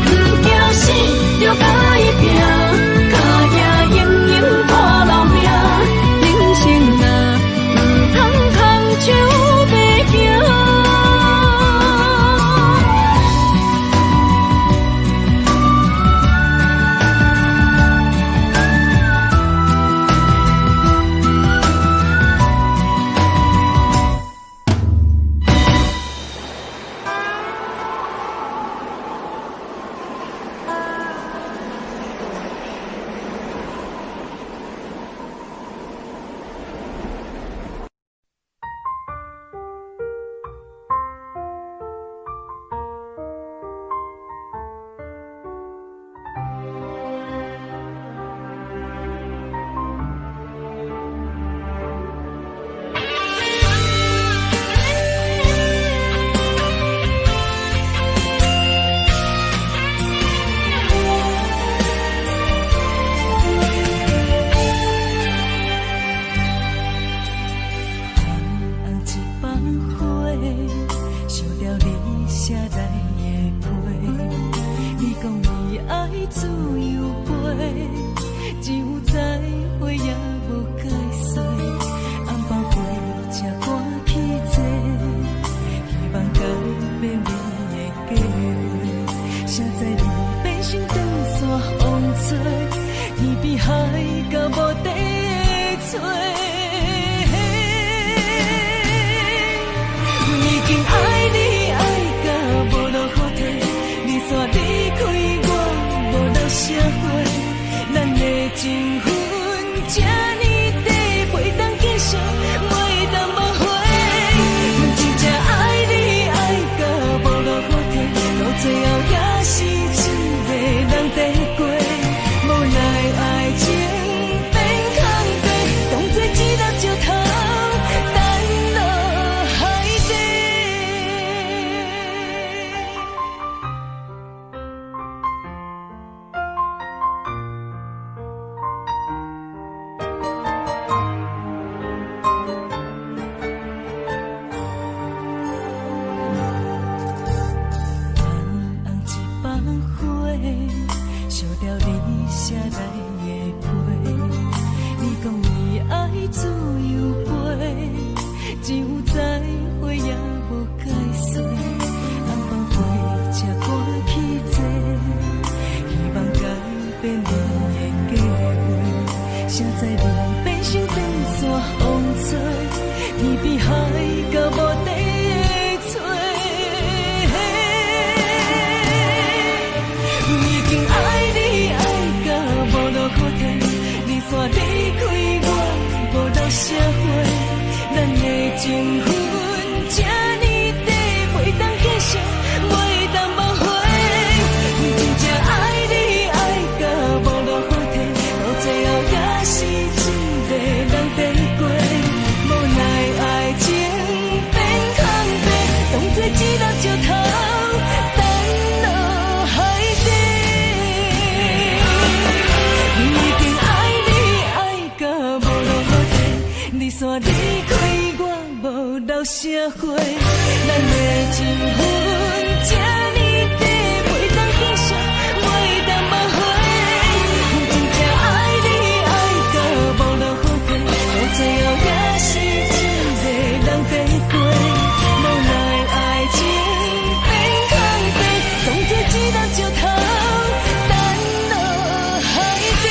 毋驚死，著共伊拚，跤跡永永看留名。人生啊，毋通空手白行。紅一放火，燒掉你寫來的批。你講你愛自由飛，只有再會也無解釋。红包飛車趕去坐，希望改變你的計劃。誰知你變成長線風吹，天邊海角無地找。已經愛你愛甲無路予退，你煞離開我無留啥話，咱的情分這呢短，袂當繼續，袂當挽回。阮真正愛你愛甲無路予退，到最後也是一個人在過，無奈愛情變空白，當作一粒石頭掷落海底。紅一放火，燒掉你寫來的批。你講你愛自由飛，只有再會也無解釋。紅包飛車趕去坐，希望改變你的計劃。誰知你變成長線風吹，天邊海角無地找。已經愛你愛甲無路予退，你煞離開我無留啥話，咱的情分這呢短，袂當繼續，袂當挽回。真正愛你愛甲無路予退，到最後也是一個人在過，無奈愛情變空白，當作一粒石頭擲落海底。已經愛你愛甲無路予退，你煞離開我無留啥話，咱的情分這這呢短，袂當珍惜，袂當挽回。阮真正愛你，愛到無路好過，到最後也是一個人佇過。無奈愛情變空白，當作一粒石頭擲落海底。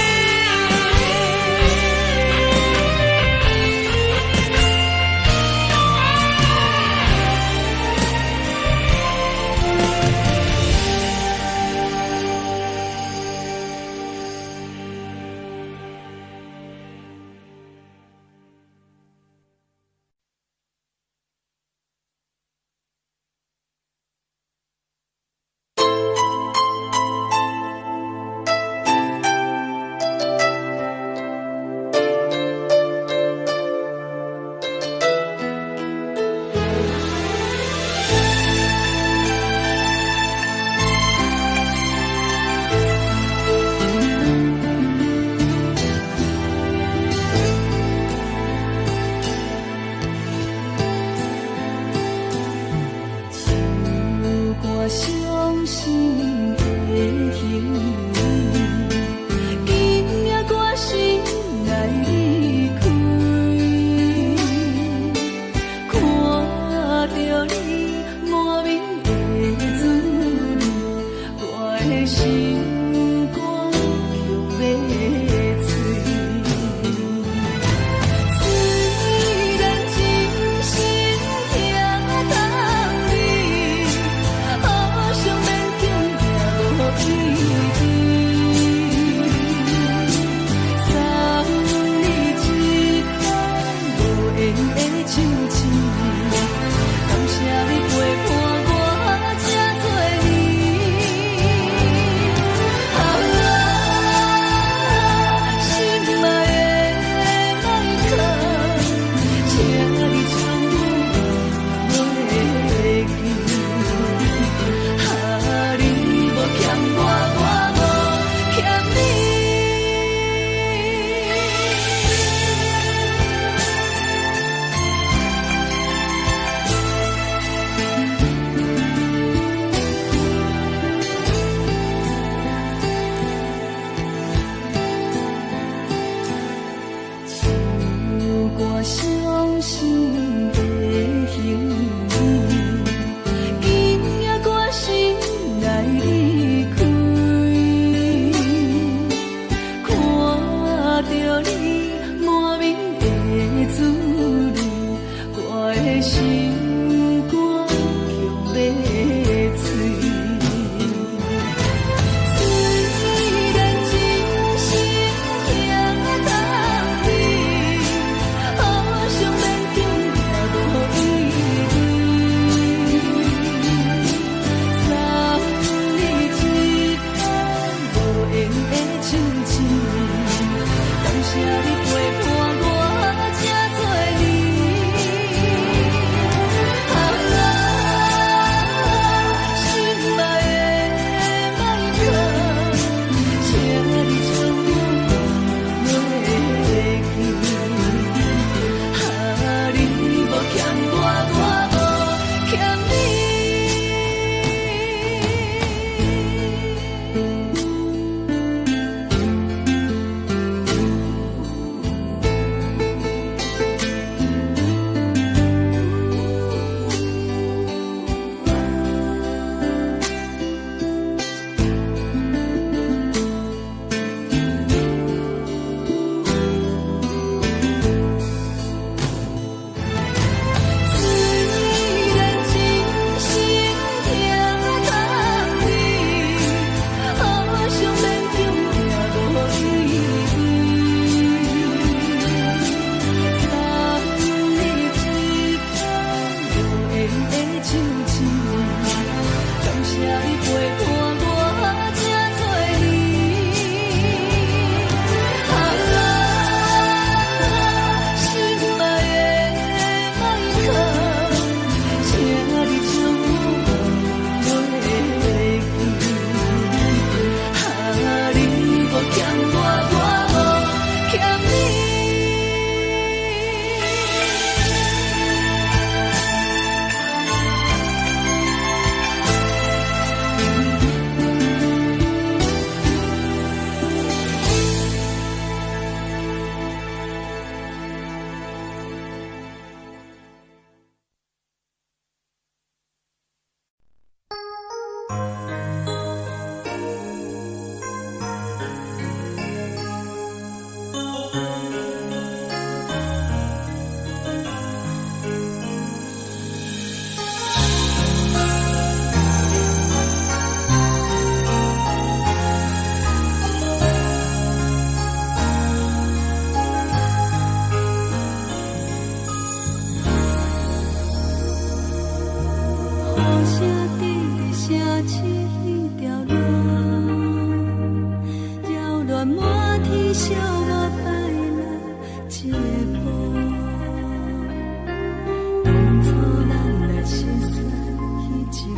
雨聲佇咧城市彼條路，擾亂滿天小我擺來這步。當初咱來熟悉彼一幕，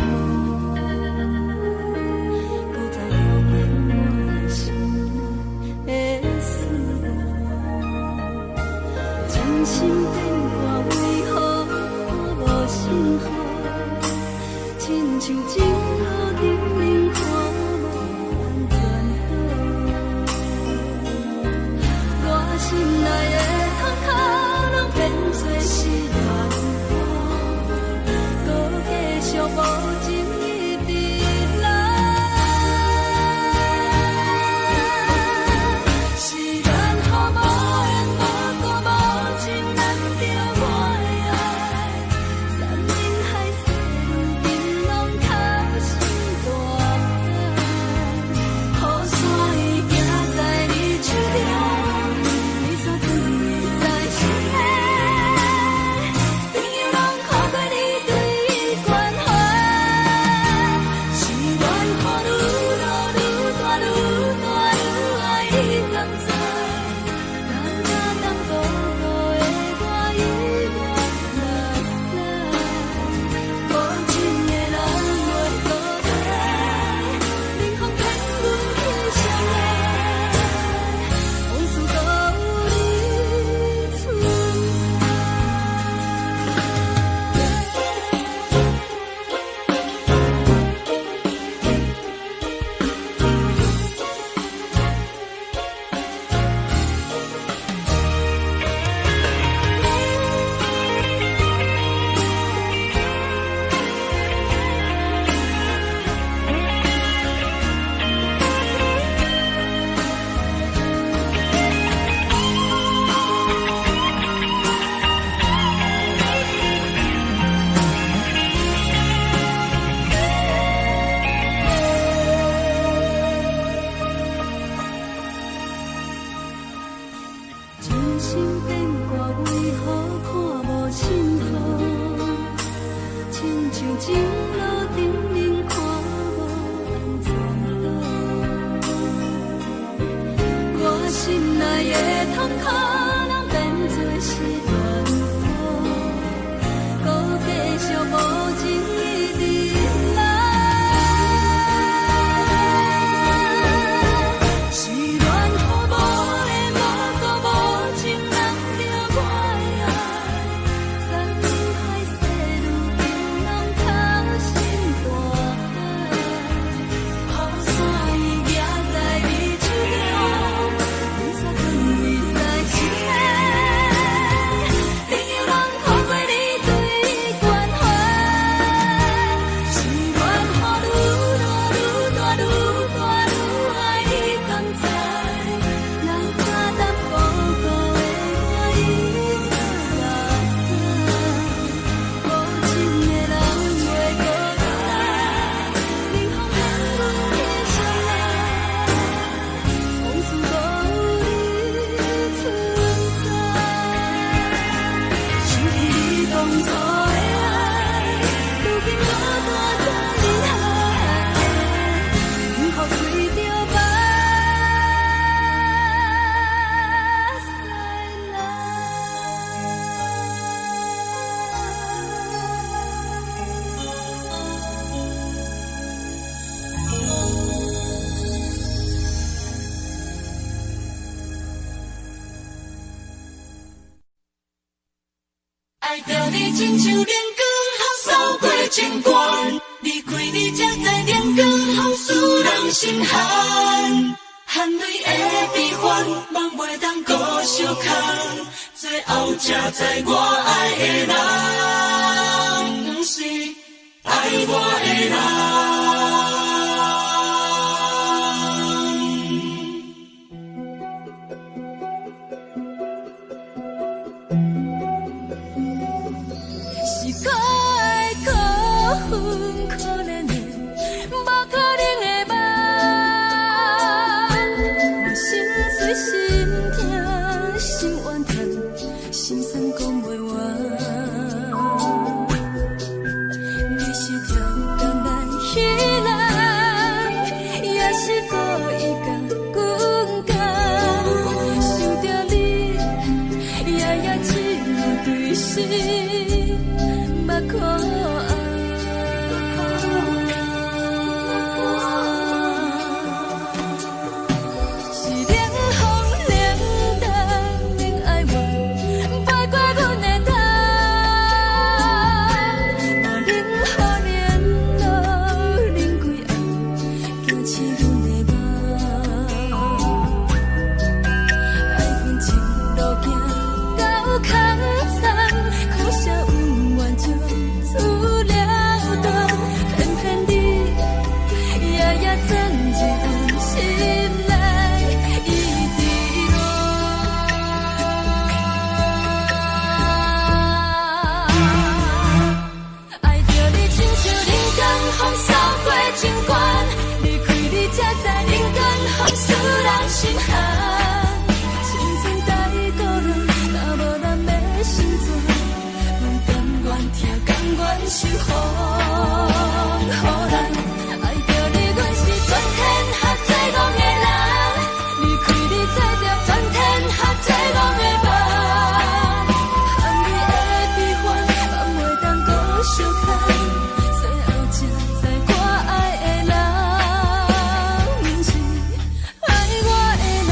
閣再重演我的心內的思慕。真心變卦為何看無信號？親像情路頂面看無安全島，我心內的痛苦攏變做是戀雨，閣繼續無情一直來。是緣予無緣無故無情攬著我的愛，山盟海誓如今攏哭成大海。雨傘伊行在你手中，你煞藏在心內。朋友攏看過你對伊關懷，是緣予愈落愈大愈大愈愛，你敢知？人若淡薄薄的我猶原目屎，無情的人袂孤單，冷風騙阮去相愛，往事閣有你存在。真心變卦為何看無信號？親像情路頂面看無安全島。我心內的痛苦攏變做是戀雨，閣繼續無情一直來。是緣予無緣無故無情攬著我的愛，山盟海誓如今攏哭成大海。雨傘伊行在你手中，你煞藏在心內。朋友攏看過你對伊關懷，是緣予愈落愈大愈大愈愛，你敢知？人若淡薄薄的我猶原目屎，無情的人袂孤單，冷風騙阮去相愛，往事閣有你存在。想起你當初的愛，如今孤單在人海，幸福隨著巴士來。愛著你親像冷光予掃過情關，離開你才知冷光予使人心寒。汗淚的悲歡，夢袂當閣相空，最後才知我愛的人，毋是愛我的人。份可憐的，無可能的夢。我心碎心疼心怨嘆，心酸講袂完。你是跳工來彼人，也是故意共阮講？想著你，夜夜只有對心目苦紅。是冷風冷淡冷哀怨，飛過阮的頭，無冷雨連露冷規暗，驚醒阮的夢。愛恨情路行到空残，可惜恩怨就此了斷，偏偏你夜夜鑽入阮心內，一直戀。愛著你親像冷光風掃過情關，離開你才知冷光風使人心寒。青春太孤單，若無人欲成全，阮甘願疼，甘願受風雨難。愛著你，阮是全天下最戇的人，離開你做著全天下最戇的夢。含你的悲歡，放袂當閣相牽，最後才知我愛的人，毋是愛我的人。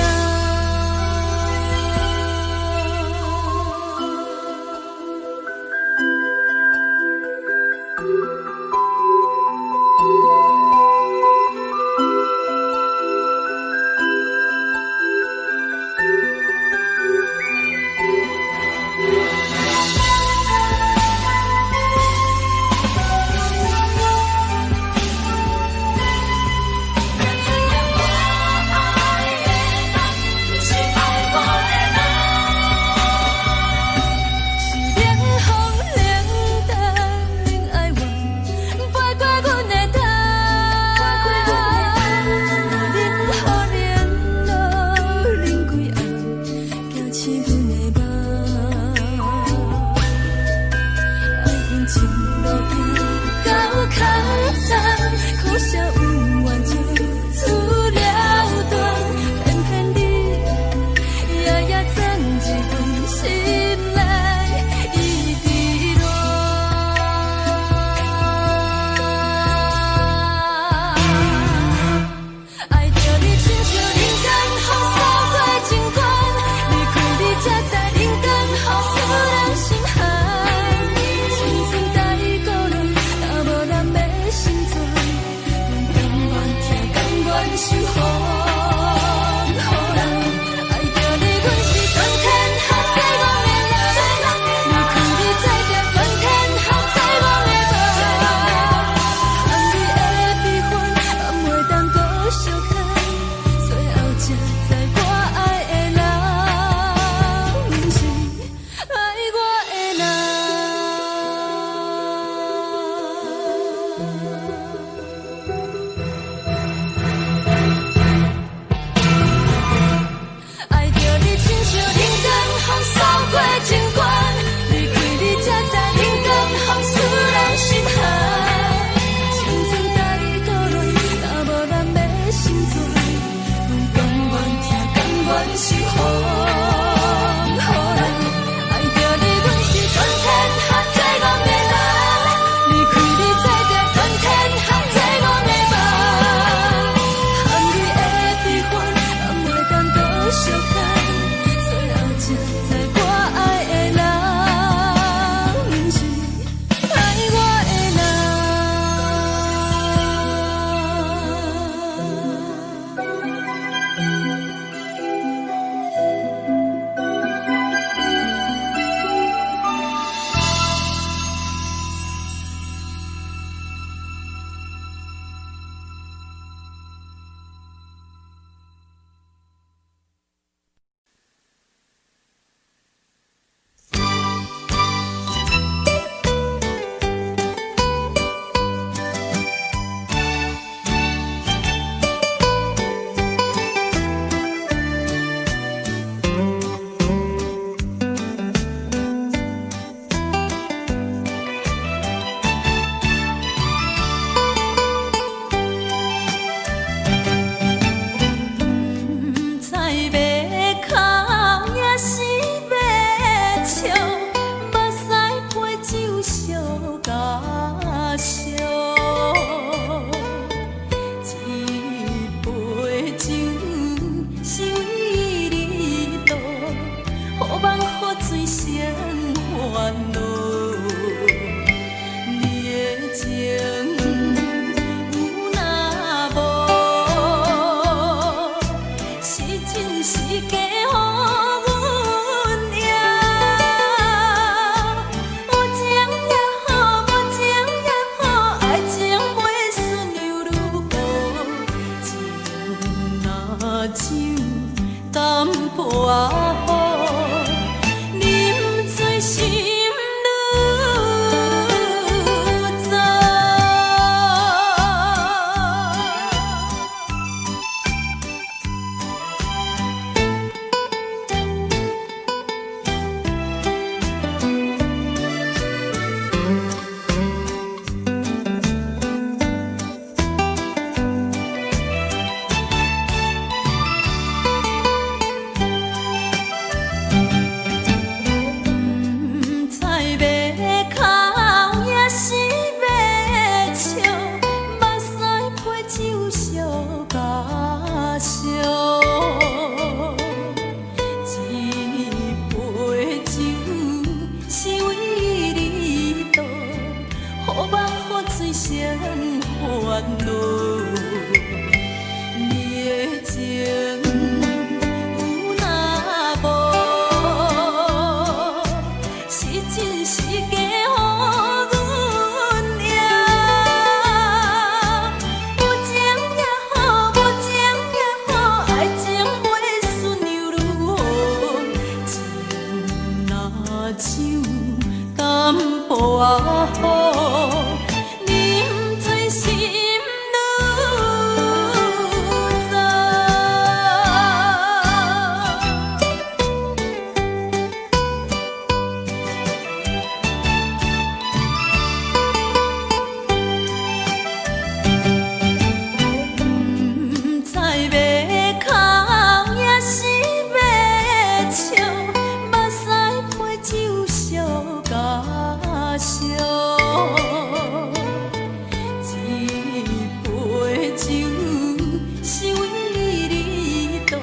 加惜。一杯酒是為你倒，予夢予醉成煩惱。你的情有若無，是真是假，予阮贏。有情也好，無情也好，愛情袂順又如何？情若酒，淡薄仔好，啉醉心愈早。毋知欲哭抑是欲笑，目屎配酒烧甲烧。一杯酒是為你倒，予夢予醉成煩惱。你的情有若無，是真是假，予阮贏。有情也好，無情也好，愛情袂順又如何？情若酒，淡薄仔好，啉醉心愈早。毋知欲哭抑是欲笑，目屎配酒烧甲烧。一杯酒是為你倒，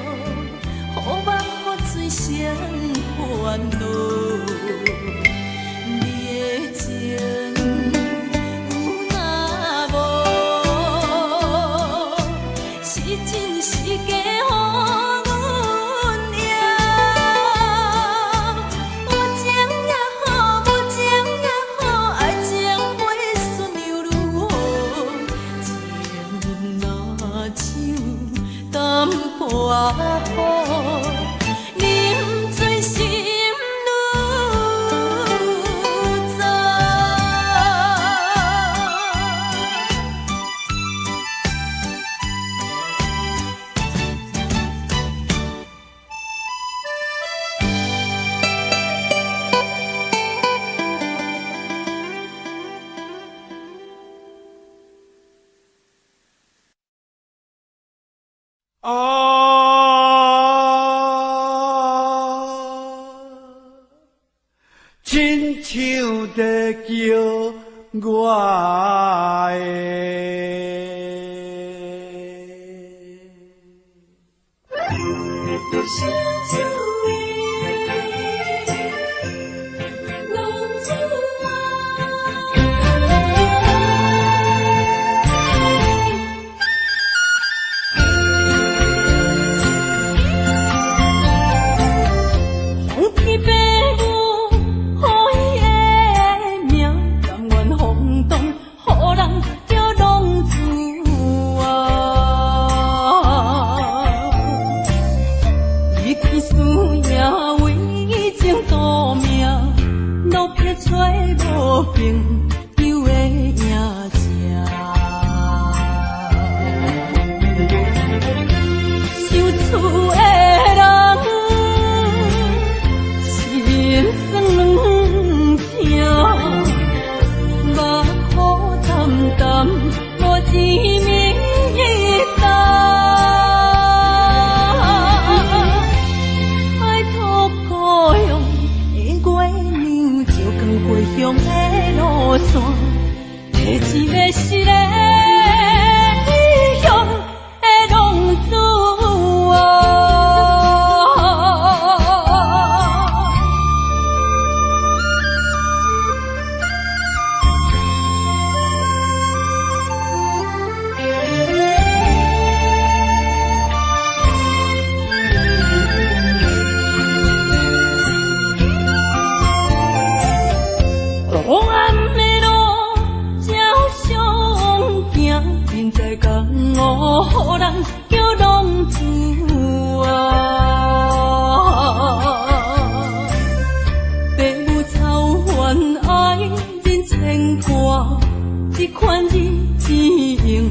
予夢予醉成煩惱。你的情有若無，是真是假，予阮贏。有情也好，無情也好，愛情袂順又如何？情若酒，淡薄仔好，啉醉心愈早。啊，親像在叫我的。红天白雾，予伊的名，甘愿风动，予人叫浪子啊。伊去输赢为情赌命，落魄找无朋友的影子。想厝的人，心酸软疼，目苦澹澹，无一暝一冬。拜托故乡的月亮，照光回乡的路线。人在江湖，予人叫浪子啊。白母草原愛人牽掛，這款日子永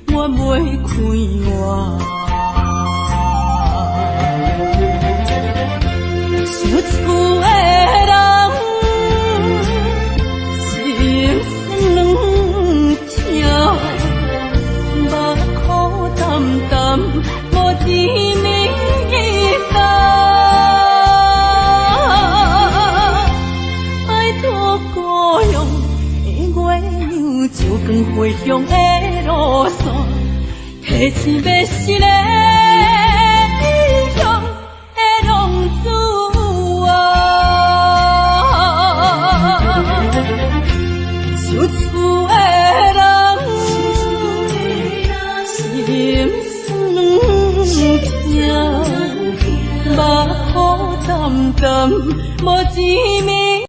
遠袂快活。想厝的人，心酸軟疼，目苦澹澹，無一暝冬。拜託故鄉的月娘，照光回鄉的路線，提醒欲死的異鄉的浪子啊！想厝的人，心酸軟疼，目苦澹澹，無一暝。